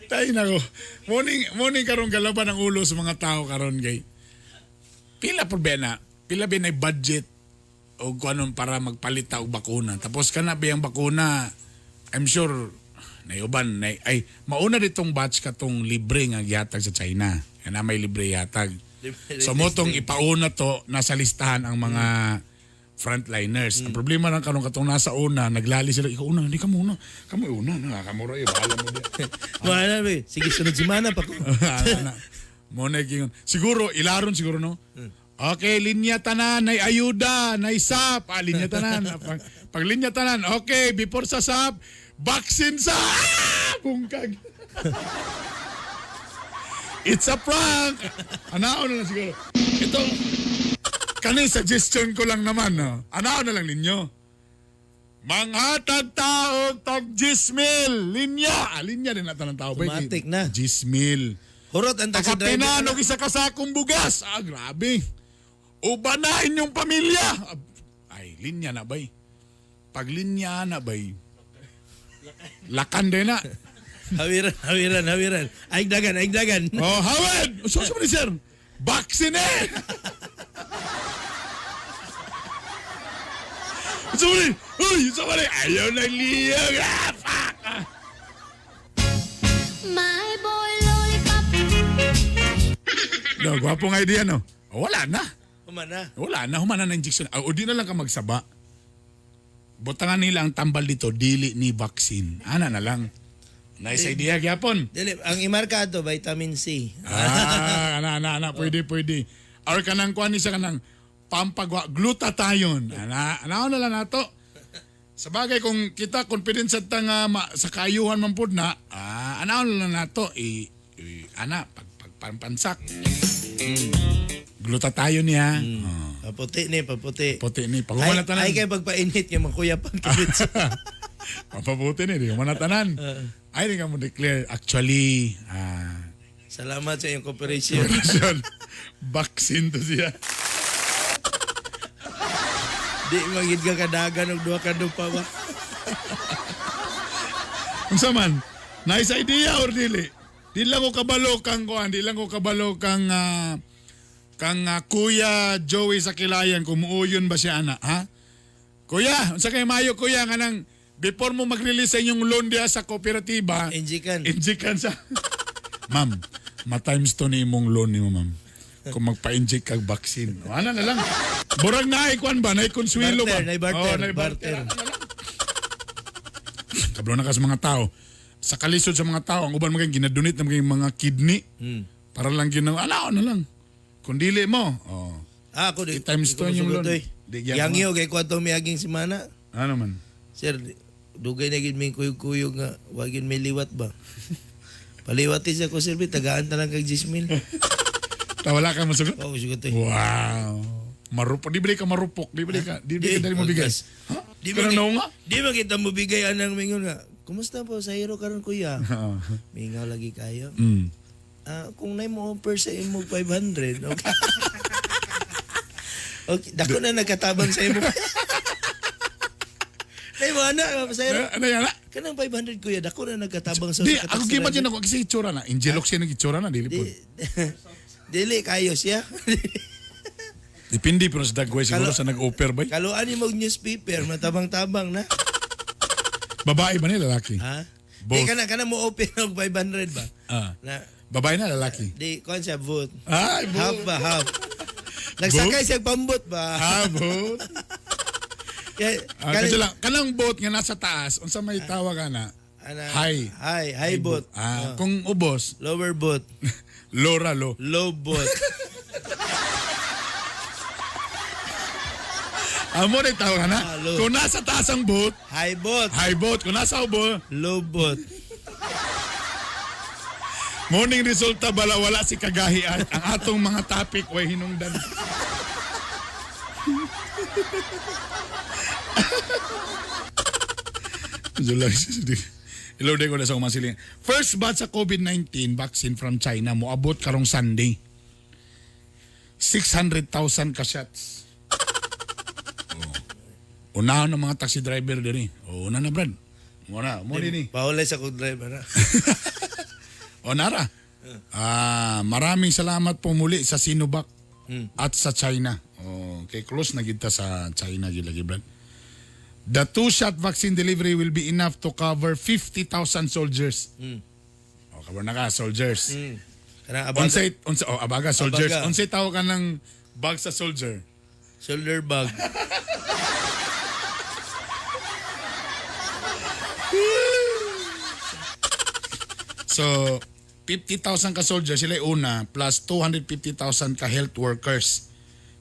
Tay nako. Morning morning karon galaban ang ulo sa mga tao karon kay. Pila po ba na? Pila ba na budget o kung anong para magpalit ta og bakuna. Tapos kana ba yung bakuna, I'm sure nayuban nay ay mauna ditong batch katong libre nga gihatag sa China. Kana may libre yatag. So mo tong ipauna to nasa listahan ang mga frontliners. Ang problema lang karon katong nasa una, naglali sila, ikaw una, hindi ka muna. Kamo una, nakakamura eh, bahala mo di. Wala ba? Sige, sunod si Mana pa ko. Ana, Mo na gingon. Siguro ilaron siguro no. Okay, linya tanan, nay ayuda, nay SAP. Ah, linya tanan. Pag linya tanan, okay, before sa SAP, vaccine sa ah! Bungkag. It's a prank. Anao na lang siguro. Ito, kani suggestion ko lang naman. No? Anao na lang ninyo. Manghatag tao tag 10,000 linya. Ah, linya din natin ang tao. ba? Automatic na. 10,000. Hurot ang taxi driver. Kakapinan og isa ka sakong bugas. Ah, grabe. Uba na inyong pamilya. Ah, ay, linya na bay. Pag linya na bay. Lakan din na. Hawiran, hawiran, hawiran. Aigdagan, aigdagan. Oh, Howard! So, so, sir? Vaccine eh! Sorry! Uy! Sorry! Ayaw na liyag! Ah, fuck! Ah. My boy lollipop. No, gwapo nga idea, no? Oh, wala na. Humana. Wala na, humana na injection. Ah, o di na lang ka magsaba. Butangan nila ang tambal dito, dili ni vaccine. Ana na lang. Nice idea, gyapon. Dili, ang imarka ato vitamin C. Ah, ana, ana, ana, pwede, pwede. Or kanang kuan ni siya kanang pampagwa, glutathione. Ana, ana na lang nato. Sa bagay kung kita confident sa ta nga ma, sa kaayuhan man pud na, ah, ana na lang nato i, i ana pag, pag pampansak. Glutathione niya. Oh, Paputi ni, paputi. puti ni Ay, pag tanan. ay kay pagpainit kay makuya pang kibit. Papabuti ni, di mo natanan. Ay, di ka mo declare. Actually, ah, Salamat sa iyong cooperation. operation, vaccine to siya. Di magid ka kadagan og duha ka dupa ba. Unsa man, nice idea or dili? Di lang ko kabalo kang kuan, di lang ko kabalo kang kang Kuya Joey sa Kilayan kung muuyon ba siya ana, ha? Kuya, unsa kay mayo kuya nga nang before mo mag-release sa inyong loan diha sa kooperatiba, Injikan. injikan sa Ma'am, ma-times to ni imong loan nimo, ma'am. Kung magpa-inject kag vaccine. O, ana na lang. Burag na kuan ba, naay konsuelo ba? Barter, naay barter, Oh, naay barter. barter. Ana na lang. Kablo na ka sa mga tao. Sa kalisod sa mga tao, ang uban mga ginadunit na mga mga kidney. Para lang ginang, ala na lang. Kung dili mo, oh. Ah, ako di. I-times di ko two yung musugot, loan. oy. Di gyapon. Yangyo kay kuadto miaging semana. Ano man. Sir, dugay na gid mi kuyog-kuyog nga wa gid may liwat ba. Paliwat siya ko sir, bi, tagaan ta lang kag 10,000. Ta wala ka masugot? Oh, sugot oy. Wow. Marupok. Di ba di ka marupok? Di ba di ka, di ba di ka dali mo bigay? Ha? Di Di ba ba nga? Di ba kita mo bigay anang mingon nga. Kumusta po sa hero karon kuya? Mingaw lagi kayo. Ah, kung nay mo offer sa imo 500, okay. Okay, dako na nagkatabang sa imo. Nay mo ana sa hero. Ano yan? ah? Kanang 500 kuya, dako na nagkatabang sa Di, sa ako taxi gimad driver. yun ako kasi itsura na. Injelok siya ng itsura na, dili po. Di, dili kayo siya. Depende pero sa dagway siguro sa nag-offer ba? Kaluan ni mag newspaper, matabang-tabang na. Babae ba ni lalaki? Ha? Both. Di kana kana mo open og 500 ba? Ah. Na Babae na lalaki? di kuan siya vote. Ay, Half both. ba half. Nagsakay siya pambot ba? Ah, both. Kaya, Ah, kasi lang, kanang boat nga nasa taas, unsa may tawag ana? Ana, High. High, high boat. Ah, kung ubos, Lower boat, lora lo. low boat. Amo na tawag ana. Ah, low. Kung nasa taas ang boat, High boat, high boat. Kung nasa ubo, low boat. morning resulta bala wala si kagahi at ang atong mga topic way hinungdan. July. Hello, ko na sa umasiling. First batch sa COVID-19 vaccine from China moabot karong Sunday. 600,000 ka shots. Oh. Unahan ng mga taxi driver diri. Oh, una na Brad. Muna, mo ni. Paulay sa kong driver na. O Nara. Ah, maraming salamat po muli sa Sinovac at sa China. Oh, kay close na gid ta sa China gid lagi Brad. The two-shot vaccine delivery will be enough to cover 50,000 soldiers. O, cover na ka, soldiers. Kanang abaga. Unsay, unsay, oh, abaga, soldiers. Abaga. Unsay tawag ka ng bag sa soldier? Shoulder bag. So, 50,000 ka soldier, sila yung una, plus 250,000 ka health workers.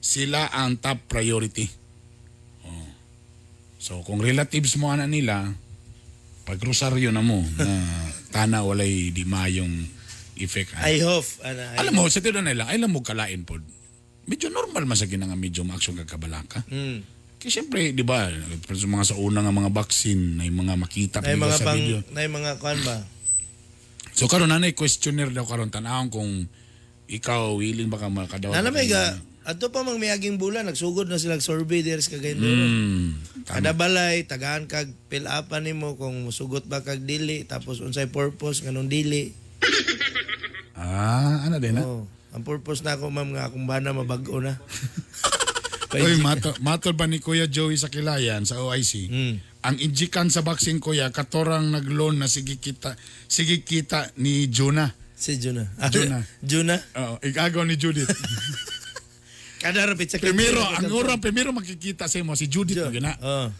Sila ang top priority. Oh. So, kung relatives mo ana nila, pag rosaryo na mo, na tana walay di mayong effect. ana. I hope. Ana, I Alam mo, sa tiro nila, alam mo kalain po. Medyo normal man sa ginanga medyo ma-action kakabalaka. Kaya siyempre, di ba, sa mga sa una nga mga vaccine, na yung mga makita Na pa mga sa pang, video. na mga kuan ba? So karon nanay questionnaire daw karon tan-awon kung ikaw willing ba ka makadaw. Nana may ga, adto pa mang miaging bulan, nagsugod na sila survey diri sa Cagayan de Oro. Kada balay, tagaan kag fill upan nimo kung musugot ba kag dili, tapos unsay purpose nganong dili. Ah, ano din ha? Oh, ang purpose na ako ma'am nga akong bana mabag-o na. Oy, mato, matol ba ni Kuya Joey sa Kilayan sa OIC? Ang injikan sa vaccine kuya katorang nagloan na sige kita ni Jonah. Si Jonah. Jonah. Jonah. Oo, igagaw ni Judith. Kada rapit sa Primero, ang orang primero makikita sa imo si Judith mo gina. Oh.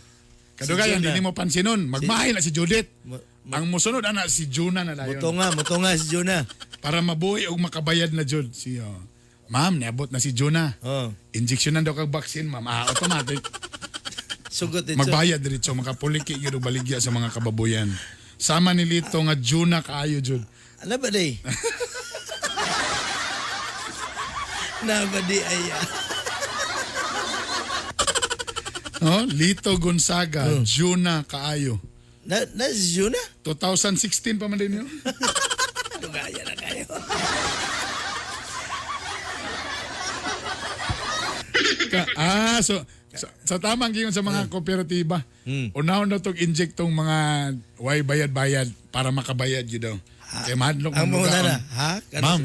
Kadugayan Si Jonah. hindi mo pansinon, magmahay na si Judith. Mo- Ang musunod ana si Jonah na dayon. Mutunga si Jonah. Para mabuhi og makabayad na jud si oh. Ma'am, niabot na si Jonah. Oh. Injection na daw kag vaccine, ma'am. Ah, automatic. Sugot ito. Magbayad diretso makapuliki gyud og baligya sa mga kababuyan. Sama ni Lito nga Jonah kaayo jud. Ano ba day? Na ba di ay ah. No? Lito Gonzaga, Jonah kaayo. Na si Jonah? 2016 pa man din yun. Dugaya na kayo. So sa tamang giyon sa mga kooperatiba. Unahon na tong inject tong mga way bayad-bayad para makabayad yun daw. Kaya mahadlok Ang man mga mugaon. na, ha? Kano Ma'am.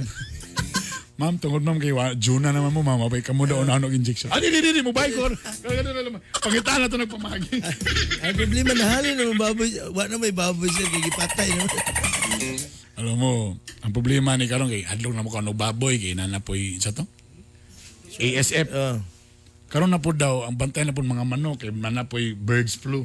Ma'am, tungod ma'am kay Juna naman mo, ma'am. Mabay ka mo daw unahon og injection. Ah, di, di, di, di, mo bayad ko. Pangitaan na to nagpamagi. Ang problema na halin na baboy, wa na may baboy siya, kay gipatay naman. Alam mo, ang problema ni karon kay adlok na mo kano baboy kay nanapoy sa to. ASF. Oh. Karon na po daw ang bantay na po mga manok kay nanapoy birds flu.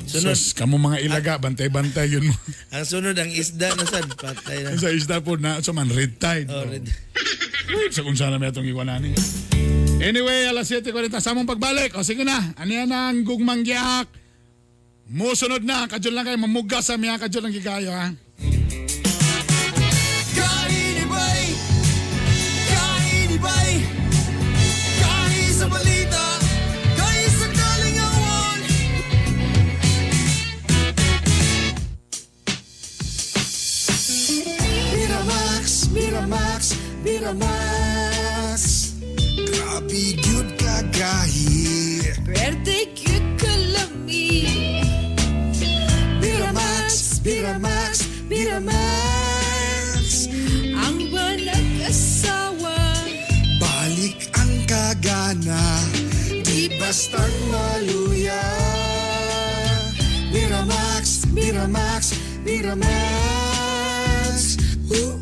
Sunod. Sus, kamo mga ilaga, bantay-bantay yun mo. Ang sunod, ang isda na sad, patay na. Sa isda po na, so man, red tide. Oh, red. Uy, sa kung sana may atong iwanani. Anyway, alas 7:40 sa among pagbalik. O sige na, ano yan ang gugmang gihak? Musunod na, kadyo lang kayo, mamuga sa miya, kadyo lang gigayo ha. Kainibay! Kainibay! Kahi sa balita, kahi sa kalingawan. Miramax, Miramax, Miramax. Grabe gyud kagahi. Pwerte cute kalami. Miramax, Miramax, Miramax. Ang walang asawa. Balik ang kagana, di bastang maluya. Miramax, Miramax, Miramax. Ooh,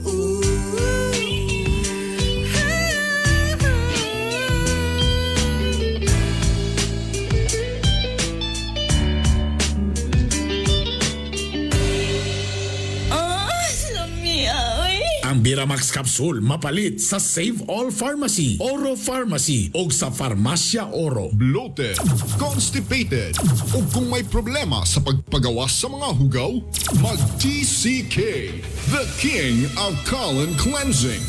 Oh, lami oy. Ang Biramax Capsule mapalit sa Save All Pharmacy, Oro Pharmacy o sa Farmacia Oro. Bloated, constipated, o kung may problema sa pagpagawas sa mga hugaw, mag-TCK, the king of colon cleansing.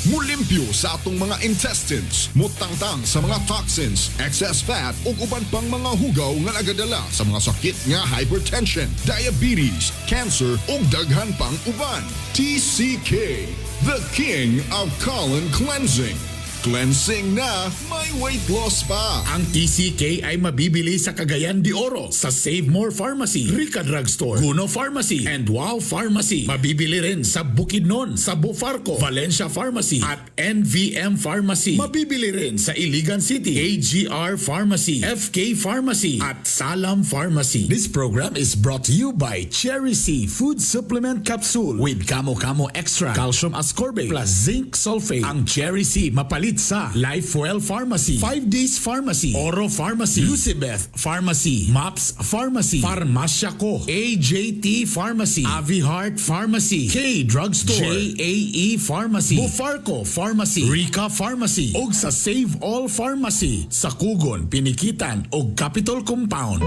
Mulimpyo sa atong mga intestines, mutangtang sa mga toxins, excess fat ug uban pang mga hugaw nga nagadala sa mga sakit nga hypertension, diabetes, cancer ug daghan pang uban. TCK, the king of colon cleansing. Cleansing na, may weight loss pa. Ang TCK ay mabibili sa Cagayan de Oro, sa Save More Pharmacy, Rica Drugstore, Guno Pharmacy, and Wow Pharmacy. Mabibili rin sa Bukidnon, sa Bufarco, Valencia Pharmacy, at NVM Pharmacy. Mabibili rin sa Iligan City, AGR Pharmacy, FK Pharmacy, at Salam Pharmacy. This program is brought to you by Cherry C Food Supplement Capsule with Kamo Kamo Extra, Calcium Ascorbate, plus Zinc Sulfate. Ang Cherry C mapalit sa Lifewell Pharmacy, 5 Days Pharmacy, Oro Pharmacy, Lucibeth Pharmacy, Maps Pharmacy, Farmacia Ko, AJT Pharmacy, Avi Heart Pharmacy, K Drugstore, JAE Pharmacy, Bufarco Pharmacy, Rica Pharmacy, ug sa Save All Pharmacy sa Kugon, Pinikitan ug Capitol Compound.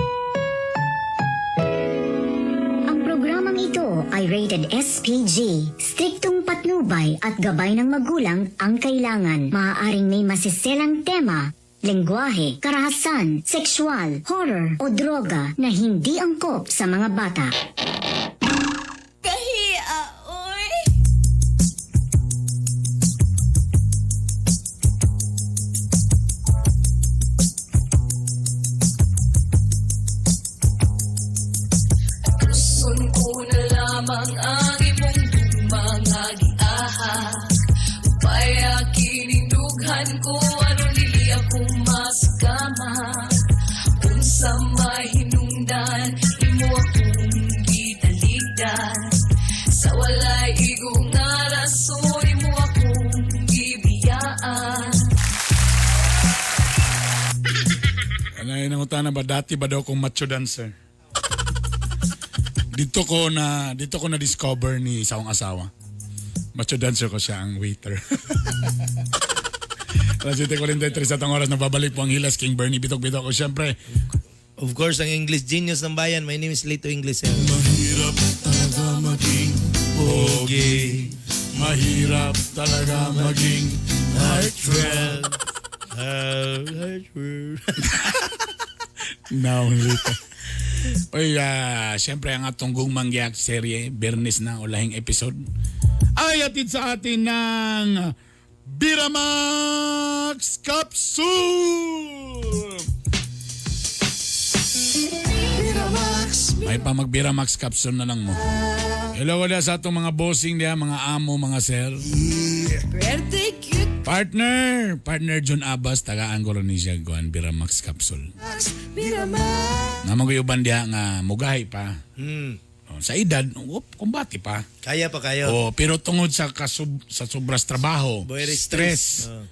Ang programang ito ay rated SPG. Striktong patnubay at gabay ng magulang ang kailangan. Maaaring may masiselang tema, lengguwahe, karahasan, sexual, horror o droga na hindi angkop sa mga bata. Kahia, oy. Gusto ko na lamang ang imong mga giahak. Upaya kinindughan ko aron dili ako masakama. Unsa may hinungdan imo akong gitaligdan. Sa walay igo nga rason imo akong gibiyaan. Ano yun ang utana ba? Dati ba daw kong macho dancer? Dito ko na discover ni sa akong asawa. Macho dancer ko, siya ang waiter. Alas 7:43 sa atong oras, nababalik po ang Hilas King Bernie Bitok Bitok. O siyempre, Of course, ang English genius ng bayan. My name is Lito English. Mahirap talaga maging pogi. Mahirap talaga maging heartthrob. No, Lito. Oy, siyempre ang atong Gugmang Giyak serye, Bernis na ulahing episode, ay atid sa atin ng Biramax Capsule! May pa mag-Biramax Capsule na lang mo. Hello wala sa atong mga bossing diya, mga amo, mga sir. Birthday cute. Partner! Partner John Abbas, taga Angola ni siya, kuan Biramax Capsule. Namang uban diha nga mugahi pa. Oh, sa edad, op, kumbati pa. Kaya pa kayo. Oh, pero tungod sa sa sobras trabaho, Very stress, stress. Oh.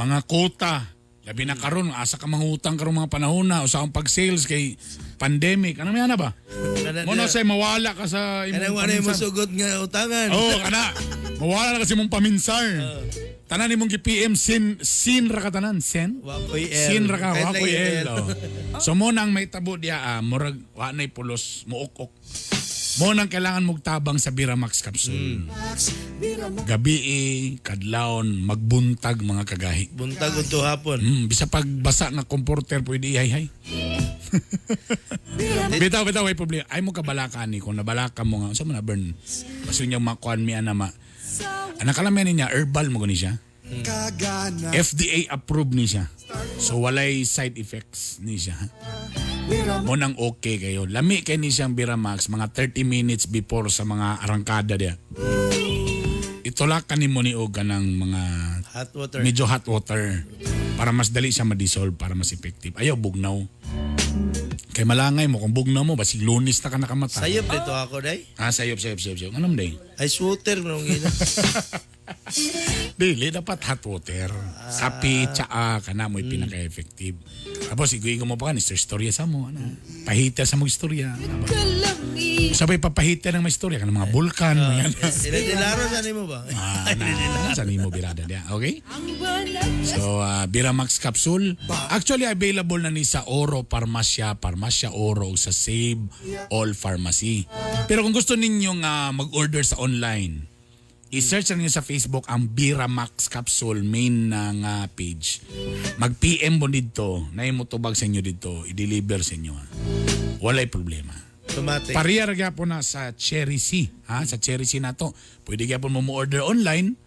mga kota, labi na karon asa ka mangutang karon mga panahon na usa akong pag-sales kay pandemic. Ano may ana ba? Kana- Mo na say mawala ka sa imong Kanang wala mo paminsan. sugot nga utangan. Oh, kana. Mawala na kasi mong paminsar. Tanan imong gi-PM sin sin ra ka tanan, sen. Wa ko'y L. Sin ra ka, Kahit wa lang ko'y yung L. L. Oh. So mo nang may tabo diya, murag wa na'y pulos, muok-ok. Mo nang kailangan mong tabang sa Biramax capsule. Gabi kadlawon, magbuntag mga kagahi. Buntag udto hapon. Bisa pagbasa nga comforter pwede ihay-hay. Bitaw, bitaw, way problema. Ay mo kabalaka ni kung nabalaka mo nga, unsa man na burn. Baso niya makuan mi ana ma. Anak kalamian niya herbal mo gani siya. FDA approved ni siya. So walay side effects ni siya. Mo nang okay kayo. Lami kay ni siyang Biramax mga 30 minutes before sa mga arangkada diya. Itulak ka nimo ni og kanang mga Hot water. medyo hot water para mas dali siya ma-dissolve para mas effective. Ayaw bugnaw. Kay malangay mo kung bugnaw mo basig Lunes na ka nakamata. Sayop dito ako day. Ah, sayop, sayop, sayop, sayop. Anong day? Ice water nung ina. Dili, dapat hot water. Kape, tsaa, kana mo'y pinaka-effective. Tapos, iguigo mo pa ka, Mr. Istorya sa mo. Ano? Pahita sa mong istorya. Sabay papahita ng may istorya, kanang mga bulkan. mga Dilaro sa nimo ba? Ah, na, sa nimo birada niya. Okay? So, Biramax capsule. Actually, available na ni sa Oro Parmasya, Parmasya Oro, o sa Save All Pharmacy. Pero kung gusto ninyong mag-order sa online, i-search na ninyo sa Facebook ang Biramax capsule main na nga page. Mag-PM mo dito, na tubag sa inyo dito, i-deliver sa inyo. Ha. Walay problema. Tomate. Pareha ra gyapon na sa Cherry C, ha? Sa Cherry C nato. Pwede gyapon mo mo-order online.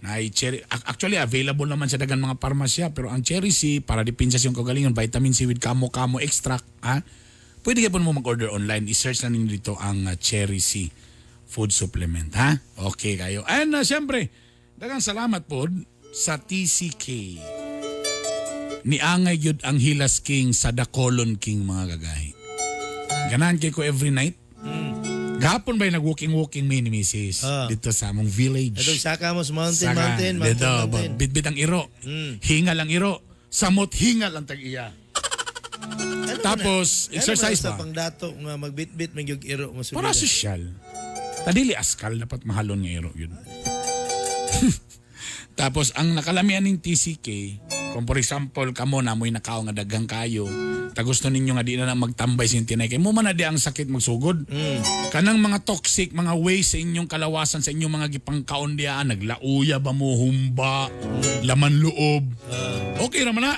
Na cherry actually available naman sa dagan mga parmasya pero ang Cherry C para depensa sa iyong kagalingon vitamin C with kamo-kamo extract, ha? Pwede gyapon mo mag-order online. I-search na ninyo dito ang Cherry C food supplement, ha? Okay kayo. And siyempre, daghang salamat po sa TCK. Niangay gyud ang Hilas King sa The Colon King mga gagahi. Ganahan kay ko every night. Gahapon ba'y nag-walking-walking mi ni Mrs. Dito sa among village. Adong saka mo sa mountain, Saka, mountain, mountain, dito, mountain. Bitbit ang iro. Hingal ang iro. Samot hingal ang tag-iya. Ano Tapos, man na- exercise ano man ba? Sa pangdato nga magbitbit man gyud iro mo Para sosyal. Tadili askal, dapat mahalon nga iro yun. Tapos, ang nakalamian ng TCK, kung for example, kamo na mo'y nakao nga daghang kayo, ta gusto ninyo nga di na lang magtambay sa tinay kay mo man na di ang sakit magsugod. Kanang mga toxic, mga waste sa inyong kalawasan, sa inyong mga gipangkaon diya, naglauya ba mo, humba, laman loob. Okay raman na.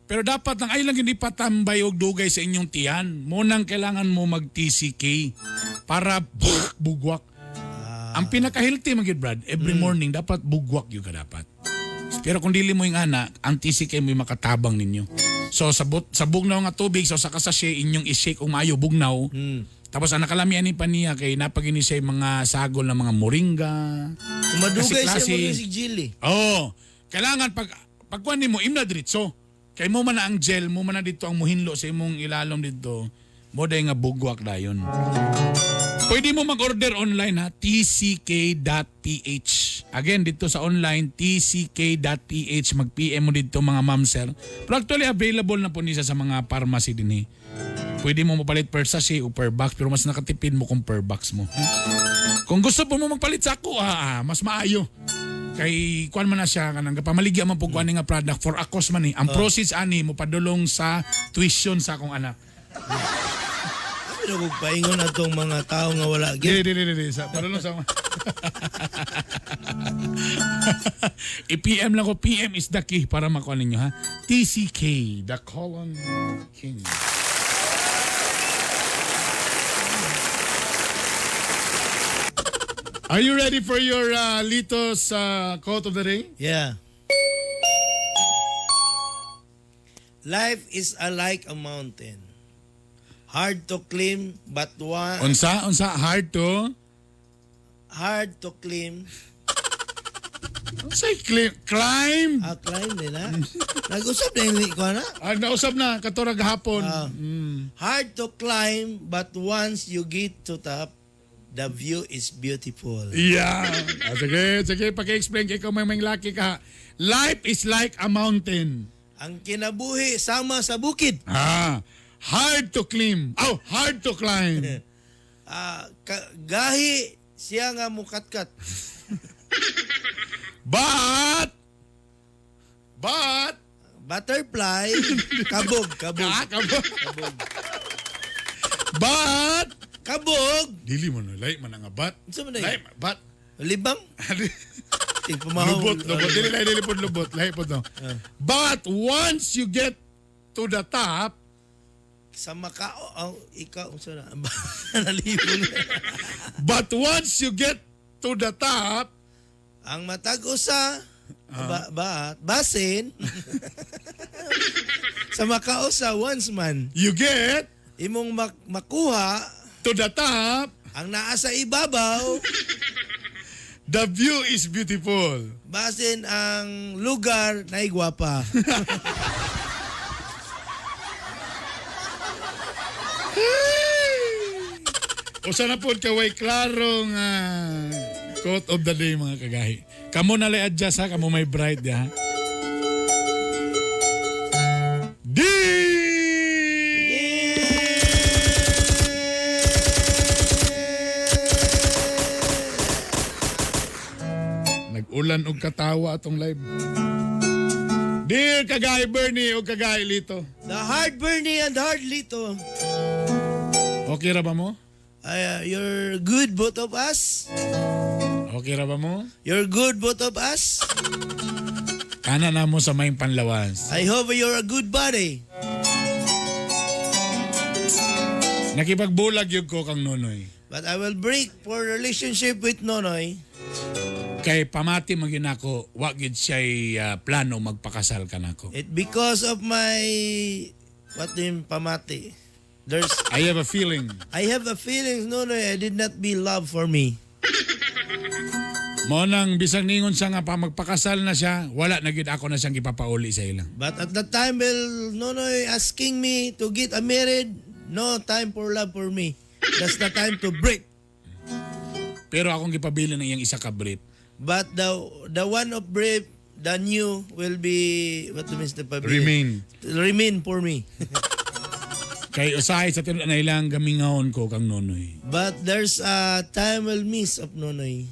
Pero dapat lang ay lang hindi patambay og dugay sa inyong tiyan. Munang kailangan mo mag TCK para bugwak. Ang pinaka-healthy man gyud Brad, every morning dapat bugwak gyud ka dapat. Pero kung dili mo yung ana, ang TCK mo yung makatabang ninyo. So sa, sa bugnaw nga tubig, so sa kasasye, inyong i-shake og maayo bugnaw. Tapos ang nakalamian ni paniya kay napagini siya yung mga sagol ng mga moringa. Madugay siya Kasi-klase. mo si Jilly. Oo. Kailangan pag pagkuan nimo imna diretso. Kay mo man na ang gel, mo man na dito ang muhinlo sa imong ilalom dito. Mo day nga bugwak dayon. Pwede mo mag-order online ha, tck.ph. Again, dito sa online, tck.ph. Mag-PM mo dito mga ma'am sir. Pero actually, available na po niya sa mga pharmacy din eh. Pwede mo mapalit per sachet o per box, pero mas nakatipid mo kung per box mo. Kung gusto po mo magpalit sa ako, mas maayo. Kay kuan man na siya kanang pamaligya man po kuan nga product for akos man eh. Ang proceeds ani mo padulong sa tuition sa akong anak. Pero kung paingon atong mga tao nga wala Di, di, di, di, di. Sa, padulong sa I-PM lang ko. PM is the key para makuha ninyo ha. TCK, the Colon King. Are you ready for your Lito's quote of the day? Yeah. Life is a like a mountain. Hard to climb, but one Unsa? Unsa? Hard to? hard to climb. Unsay climb? Climb? Ah, climb din ha. Nag-usap na yung ko na. Ah, nausap na katora gahapon. Hard to climb, but once you get to top, the view is beautiful. Yeah. Ah, sige, sige, paki-explain kay ikaw may may laki ka. Life is like a mountain. Ang kinabuhi sama sa bukid. Ah, hard to climb. Oh, hard to climb. Ah, gahi siya nga mukatkat. But butterfly kabog, kabog. Ah, kabog. But kabog. Dili mo na lay man nga bat. Unsa man Lay bat. Libang. Tigpamahaw. Lubot, lubot. Dili lay dili pod lubot, lay pod no. But once you get to the top, sa Macau, oh, ikaw unsa na? Nalibong. But once you get to the top, ang matag usa ba, basin sa Macau sa once man you get imong makuha to the top, ang naa sa ibabaw, the view is beautiful. Basin ang lugar na igwapa. Usa na po kay way klaro nga quote of the day mga kagahi. Kamo na lay adjust ha, kamo may bright ya. D. Nag-ulan og katawa atong live. Dear Kagay Bernie o Kagay Lito. The hard Bernie and the hard Lito. Okay ra ba mo? You're good both of us. Okay ra ba mo? You're good both of us. Kana na mo sa may panlawas. I hope you're a good body. Nakipagbulag yun ko kang Nonoy. But I will break for relationship with Nonoy. Kay pamati man gyud nako, wa gyud siya'y plano magpakasal kanako. It because of my what do you pamati. There's I have a feeling. I have a feeling Nonoy I did not be love for me. Mo nang bisang ningon siya nga pa magpakasal na siya, wala na gyud ako na siyang gipapauli sa ilang. But at that time will Nonoy asking me to get a married, no time for love for me. That's the time to break. Pero akong gipabili ng iyang isa ka brief. But the one of brief, the new will be what do Mr. Pabili? Remain. Remain for me. Kay usahay sa tinuod na ilang gamingahon ko kang Nonoy. But there's a time will miss of Nonoy.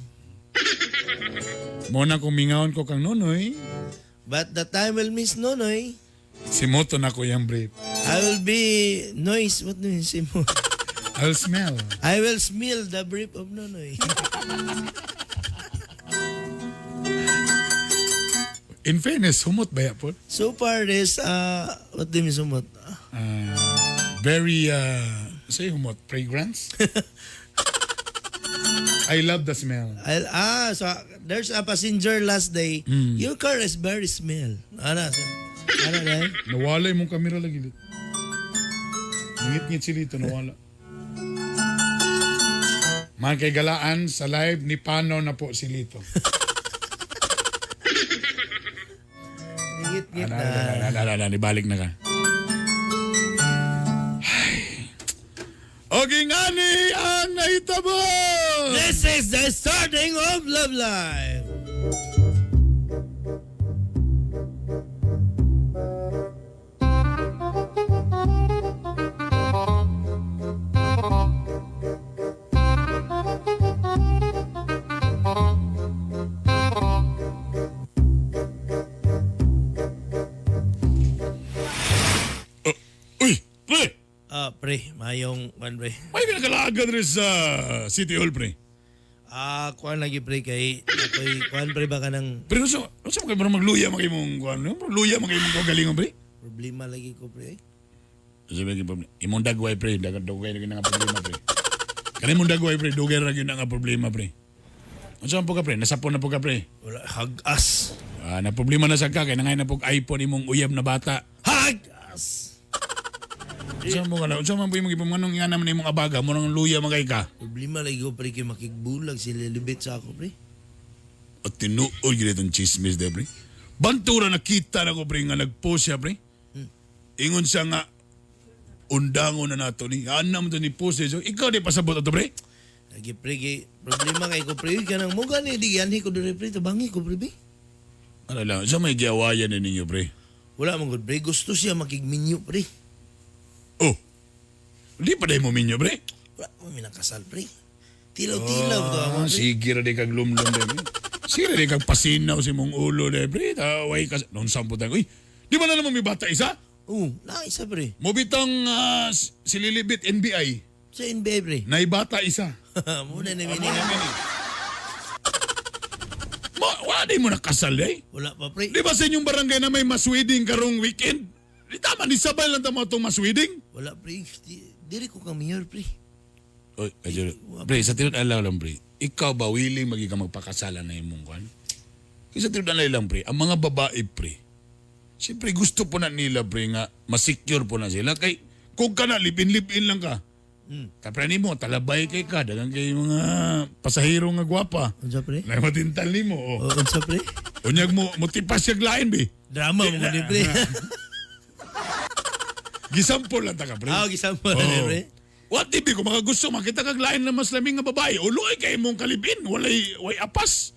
Mo na kung mingahon ko kang Nonoy, But the time will miss Nonoy. simuto na ko iyang brief. I will be noise. What do you say mo? I'll smell. I will smell the brief of Nonoy. In fairness, humot ba ya po? So far is what do you mean sumot? Very, say humot, fragrance? I love the smell. So there's a passenger last day. Your car is very smell. Ano? So, ano na? Nawala yung mong kamera lagi. Ngit-ngit si Lito, nawala. Mga kaigalaan, sa live ni Pano na po si Lito. Ngit-ngit na. Ala, ibalik na ka. Ay. Okay nga ni ang nahitabo! This is the starting of Love Life. Uy, pre! Pre, mayong one pre. May kinakalaga diri sa City Hall, pre. Kuan lagi pre kay ako'y kuan pre baka ng Pre, gusto mo kayo magluya mga imong kuan, no? Luya mga imong kagalingon, pre. problema lagi ko pre. Sabi ko, problema. Imong dagway, pre. Dugay na nga problema, pre. Kani imong dagway, pre. Dugay ra gyud na nga problema, pre. Unsa man po ka, pre? Nasapon na po ka, pre. Wala hagas. Na problema na sa ka kay nangay na po iPhone imong uyab na bata. Hagas. Unsa mo ka na? Unsa man po imong gipamanong nga naman imong abaga mo nang luya magay ka. Problema lagi ko pre kay makigbulag sila libit sa ako pre. At tinuod gyud itong chismis de, pre. Bantura nakita na ko, pre, nga nag-post siya, pre. Ingon siya nga, undango na nato ni. Ano mo to ni post siya. Ikaw di pasabot ato, pre. Lagi pre kay problema kay ko pre kanang mo gani di anhi ko diri pre tabangi ko pre bi. Ano lang, sa may giawayan ni ninyo, pre. Wala man gud pre gusto siya makigminyo pre. Oh, di pa dahil mo minyo, pre. Wala mo minakasal pre. Tilaw-tilaw to ako pre. Sige ra di kag lumlum, pre. Sige ra di kag pasinaw si mong ulo, de, pre. Taway ka. Noon sampo tayo. Uy, di ba na naman may bata isa? Oo, na isa pre. Mubitang si Lilibit NBI. Sa NBA pre. Naibata isa. Muna na mini. Wala di mo nakasal eh. Wala pa pre. Di ba sa inyong barangay na may mas wedding karong weekend? Di tama, di sabay lang tama itong mas wedding? Wala pre. Diri ko kang mayor pre. Oy, medyo, pre, sa tinod alaw lang pre, ikaw ba willing maging ka magpakasalan na imong kwan? Kasi sa tinod alaw lang pre, ang mga babae pre, siyempre gusto po na nila pre nga masecure po na sila. Kay kung ka na, libin-libin lang ka. Kapre nimo, talabay kay ka, dagang kay mga pasahero nga gwapa. Unsa pre? Na matintal nimo. Oh. Oh, unsa pre? Unyag mo, mutipas siya lain be. Drama mo gani pre. Gisampol lang ta ka pre. Ah, gisampol na Oh. pre. What if kung mga gusto makita kag lain na mas laming nga babae, uloy kay imong kalibin, walay way apas.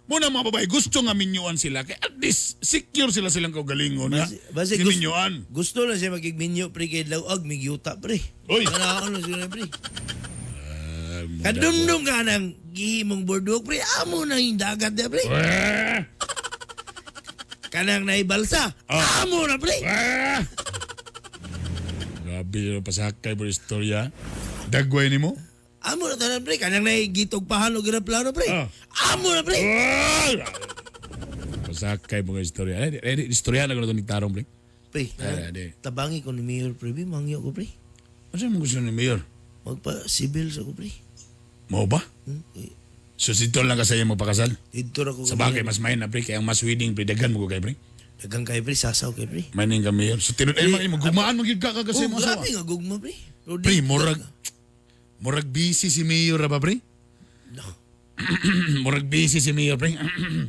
Muna mga babae gusto nga minyuan sila kay at least secure sila silang kaugalingon nga. Basi Giminyuan. Gusto lang siya magigminyo pre kay lawag migyuta pre. Oy. Kana ano sila pre. Kadumdum ka ng gihimong boardwalk pre, amo na yung dagat na pre. Kanang naibalsa, amo na pre. Grabe yung pasakay po istorya. Dagway nimo? Amo na tanan pre, kanang naigitog pahan og eroplano pre. Amo na pre. Pasakay po istorya. Eh, istorya na ko na ni Tarong pre. Pre, Ay, di. tabangi ko ni Mayor pre, bi mangyo ko pre. Ano mo gusto ni Mayor? Magpa-civil sa ko, pre. Mao ba? So dito lang ka sa imo magpakasal? Dito ra ko. Sa bagay, mas may na, pre. Kaya ang mas wedding, pre. Daghan mo ko kay, pre. Daghang kay pre, sasaw kay pre. May ning kami. So tinod, ay, mga gumaan, magyud ka ka kasi Oh, mo asawa. grabe nga gugma, pre. Pero Pre, murag busy si Mayor ra ba, pre? No. Murag busy si Mayor, pre.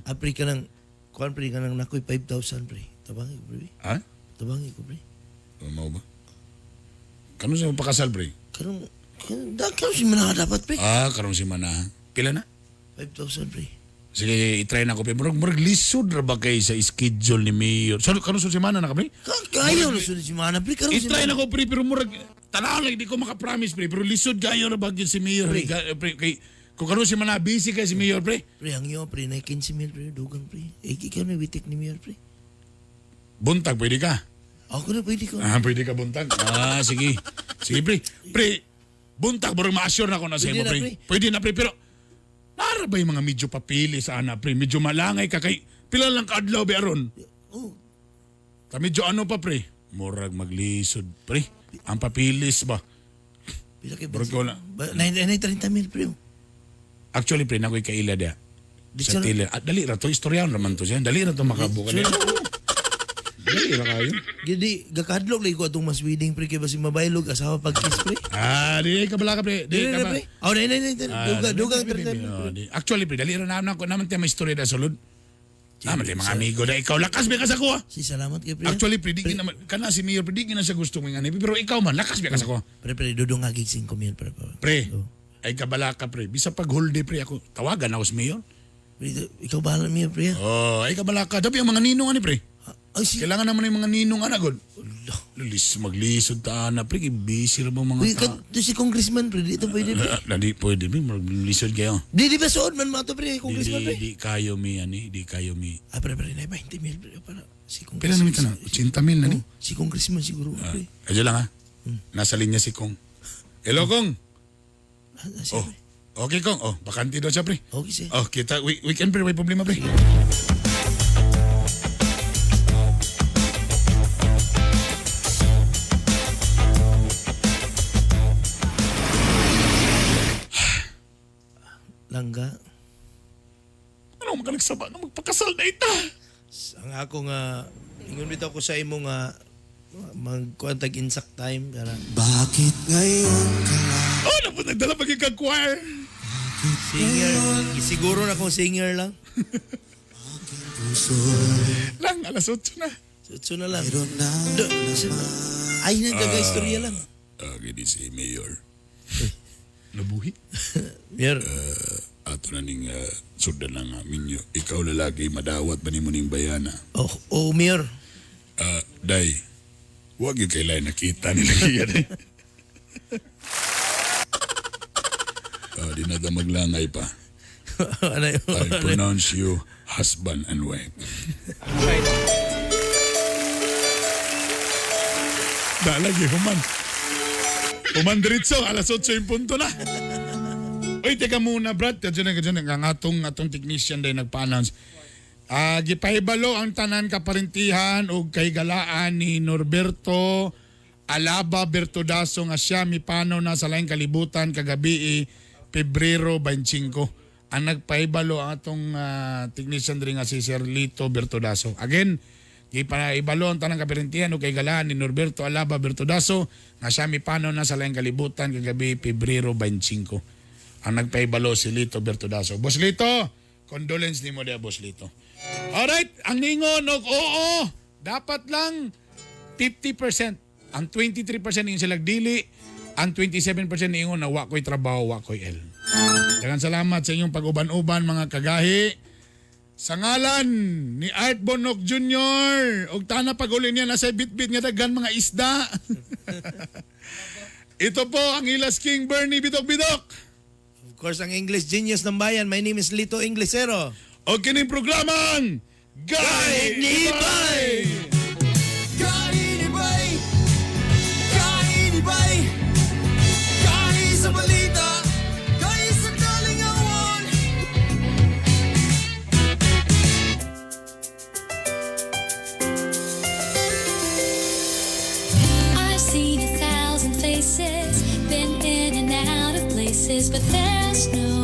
Ah, pre, kanang, kuan pre, kanang nakoy 5,000, pre. Tabangi ko, pre. Ha? Tabangi ko, pre. Oh, mao ba? Kano sa pakasal, pre? Karong, karong, karon si Manaha dapat, pre. Ah, karon si Manaha. Pila na? 5,000, pre. Sige, i-try na ko, pre. Murag lisod ra ba kay sa schedule ni Mayor? So, karon sa semana na ka, pre? Kayo na sunod si Manaha, pre. Karon si I-try na Manaha. ko, pre, pero murag, tanaw lang, di ko makapromise, pre. Pero lisod kayo ra ba gyud si Mayor? Pre. Pre, kay, kung karon si Manaha, busy kay si Mayor, pre. Pre, ang iyo, pre, na 15 mil, pre. Dugang, pre. Eh, ikaw na witik ni Mayor, pre. Buntag, pwede ka? Ako na, pwede ko. Ah, pwede ka buntag. Ah, sige. Sige, pre. Pre, buntag, murag ma-assure na ako na sa Pwede imo, na, pre. pre. Pwede na, pre. Pero, nara ba yung mga medyo papili sa ana, pre? Medyo malangay ka kay, pila lang kaadlaw, be, aron? Oh. Ta medyo ano pa, pre? Murag maglisod, pre. Ang papilis ba? Pila kay Murag ko na. Ba, na, na, 30 mil, pre. oh. Actually, pre, nakoy kaila dia. Di Sa siya- tila. Ah, dali ra to. Istoryahan raman to siya. Dali ra to makabukan. Dali ra kayo. Gidi, gakadlok lagi ko atong mas wedding, pre. Kay basi mabaylog, asawa pag-kiss, pre. Ah, di ka bala ka, pre. Di Dili ka na, ba? pre. Oh, na, na, na, na. Ah, Dugang, dali, dugang, dali, 30 dali, mil, oh, pre. di. Actually, pre, dali ra naman ko naman tayo may istorya da sulod. Naman tayo mga amigo da ikaw lakas be ka sa kuha. Si, salamat kay pre. Actually, pre, di naman kana si Mayor, pre, di na siya gusto ng ani. Pero ikaw man lakas be ka sa kuha. Pre, pre, dudong agig 5 mil, pre. Pre, Pre, ay kabala ka pre. Bisa pag holiday pre ako, tawagan ako si Mayor. Pre, ikaw bahala niya, pre. Oh, ay kabala ka. Dapat yung mga ninong ani pre. Ay, si... Kailangan naman yung mga ninong ana god. Lulis maglisod ta na pre, kay busy ra ba mga Pre, ta. to si congressman, pre. Dito pwede, pre. Ah, Di pwede pre, maglisod kayo. Di, di ba suod man mga to, pre, Di, congressman, di, pre. di kayo mi ani, di kayo mi. Ah, pre, pre, na 20 mil, pre. Para si Pila congressman. naman tanan? 80 mil na ni. Oh, si congressman siguro, pre. Adyo lang ha. Nasa linya si Kong. Hello Kong. Ah, ah, Oh. pre. Okay Kong. Oh, bakante daw siya pre. Okay, sir. Oh, kita weekend pre, may problema pre. Langga. Ano makanagsaba na magpakasal na ita? Ang ako nga, ingon bitaw ko sa imo nga, magkuan tag insak time para Bakit ngayon ka lang? Oh, napun nagdala pag kag choir. Singer. Siguro na kung singer lang. Puso Lang alas 8 na. So, na lang. meron na Do, ay, nagkagaistorya lang. Ah, gini si Mayor. Nabuhi. Mayor, Ato na ning sundan lang minyo. Ikaw lalaki madawat ba nimo ning bayana? oh, oh, Mayor. Ah, day. Wag yung kailan nakita nila yan eh. Ah, di na ta maglangay pa. Ano yun? I pronounce you husband and wife. Dalagi, human. Human diretso, alas 8 yung punto na. Uy, teka muna, Brad. Kadyo na, kadyo na. Ang atong technician din nagpa-announce. Ah, gipahibalo ang tanan kaparintihan og kahigalaan ni Norberto Alaba Bertodaso nga siya mipanaw na sa laing kalibutan kagabi eh, Pebrero 25. Ang nagpahibalo ang atong technician diri nga si Sir Lito Bertodaso. Again, gipahibalo ang tanang kaparintihan og kahigalaan ni Norberto Alaba Bertodaso nga siya mipanaw na sa laing kalibutan kagabi Pebrero 25. Ang nagpahibalo si Lito Bertodaso. Boss Lito, condolence nimo dia Boss Lito. Alright, ang ningon og oo, dapat lang 50%. Ang 23% ningon sila dili, ang 27% ningon na wa ko'y trabaho, wa ko'y L. Daghang salamat sa inyong pag-uban-uban mga kagahi. Sa ngalan ni Art Bonok Jr. og tana pag-uli niya nasa bitbit nga daghan mga isda. Ito po ang Ilas King Bernie Bidok Bidok. Of course, ang English genius ng bayan. My name is Lito Inglesero. O kining programang Gahi ni Bay! Kainibay! Kainibay! Kahi sa balita! Kahi sa kalingawan! I've seen 1,000 faces, been in and this, but there's no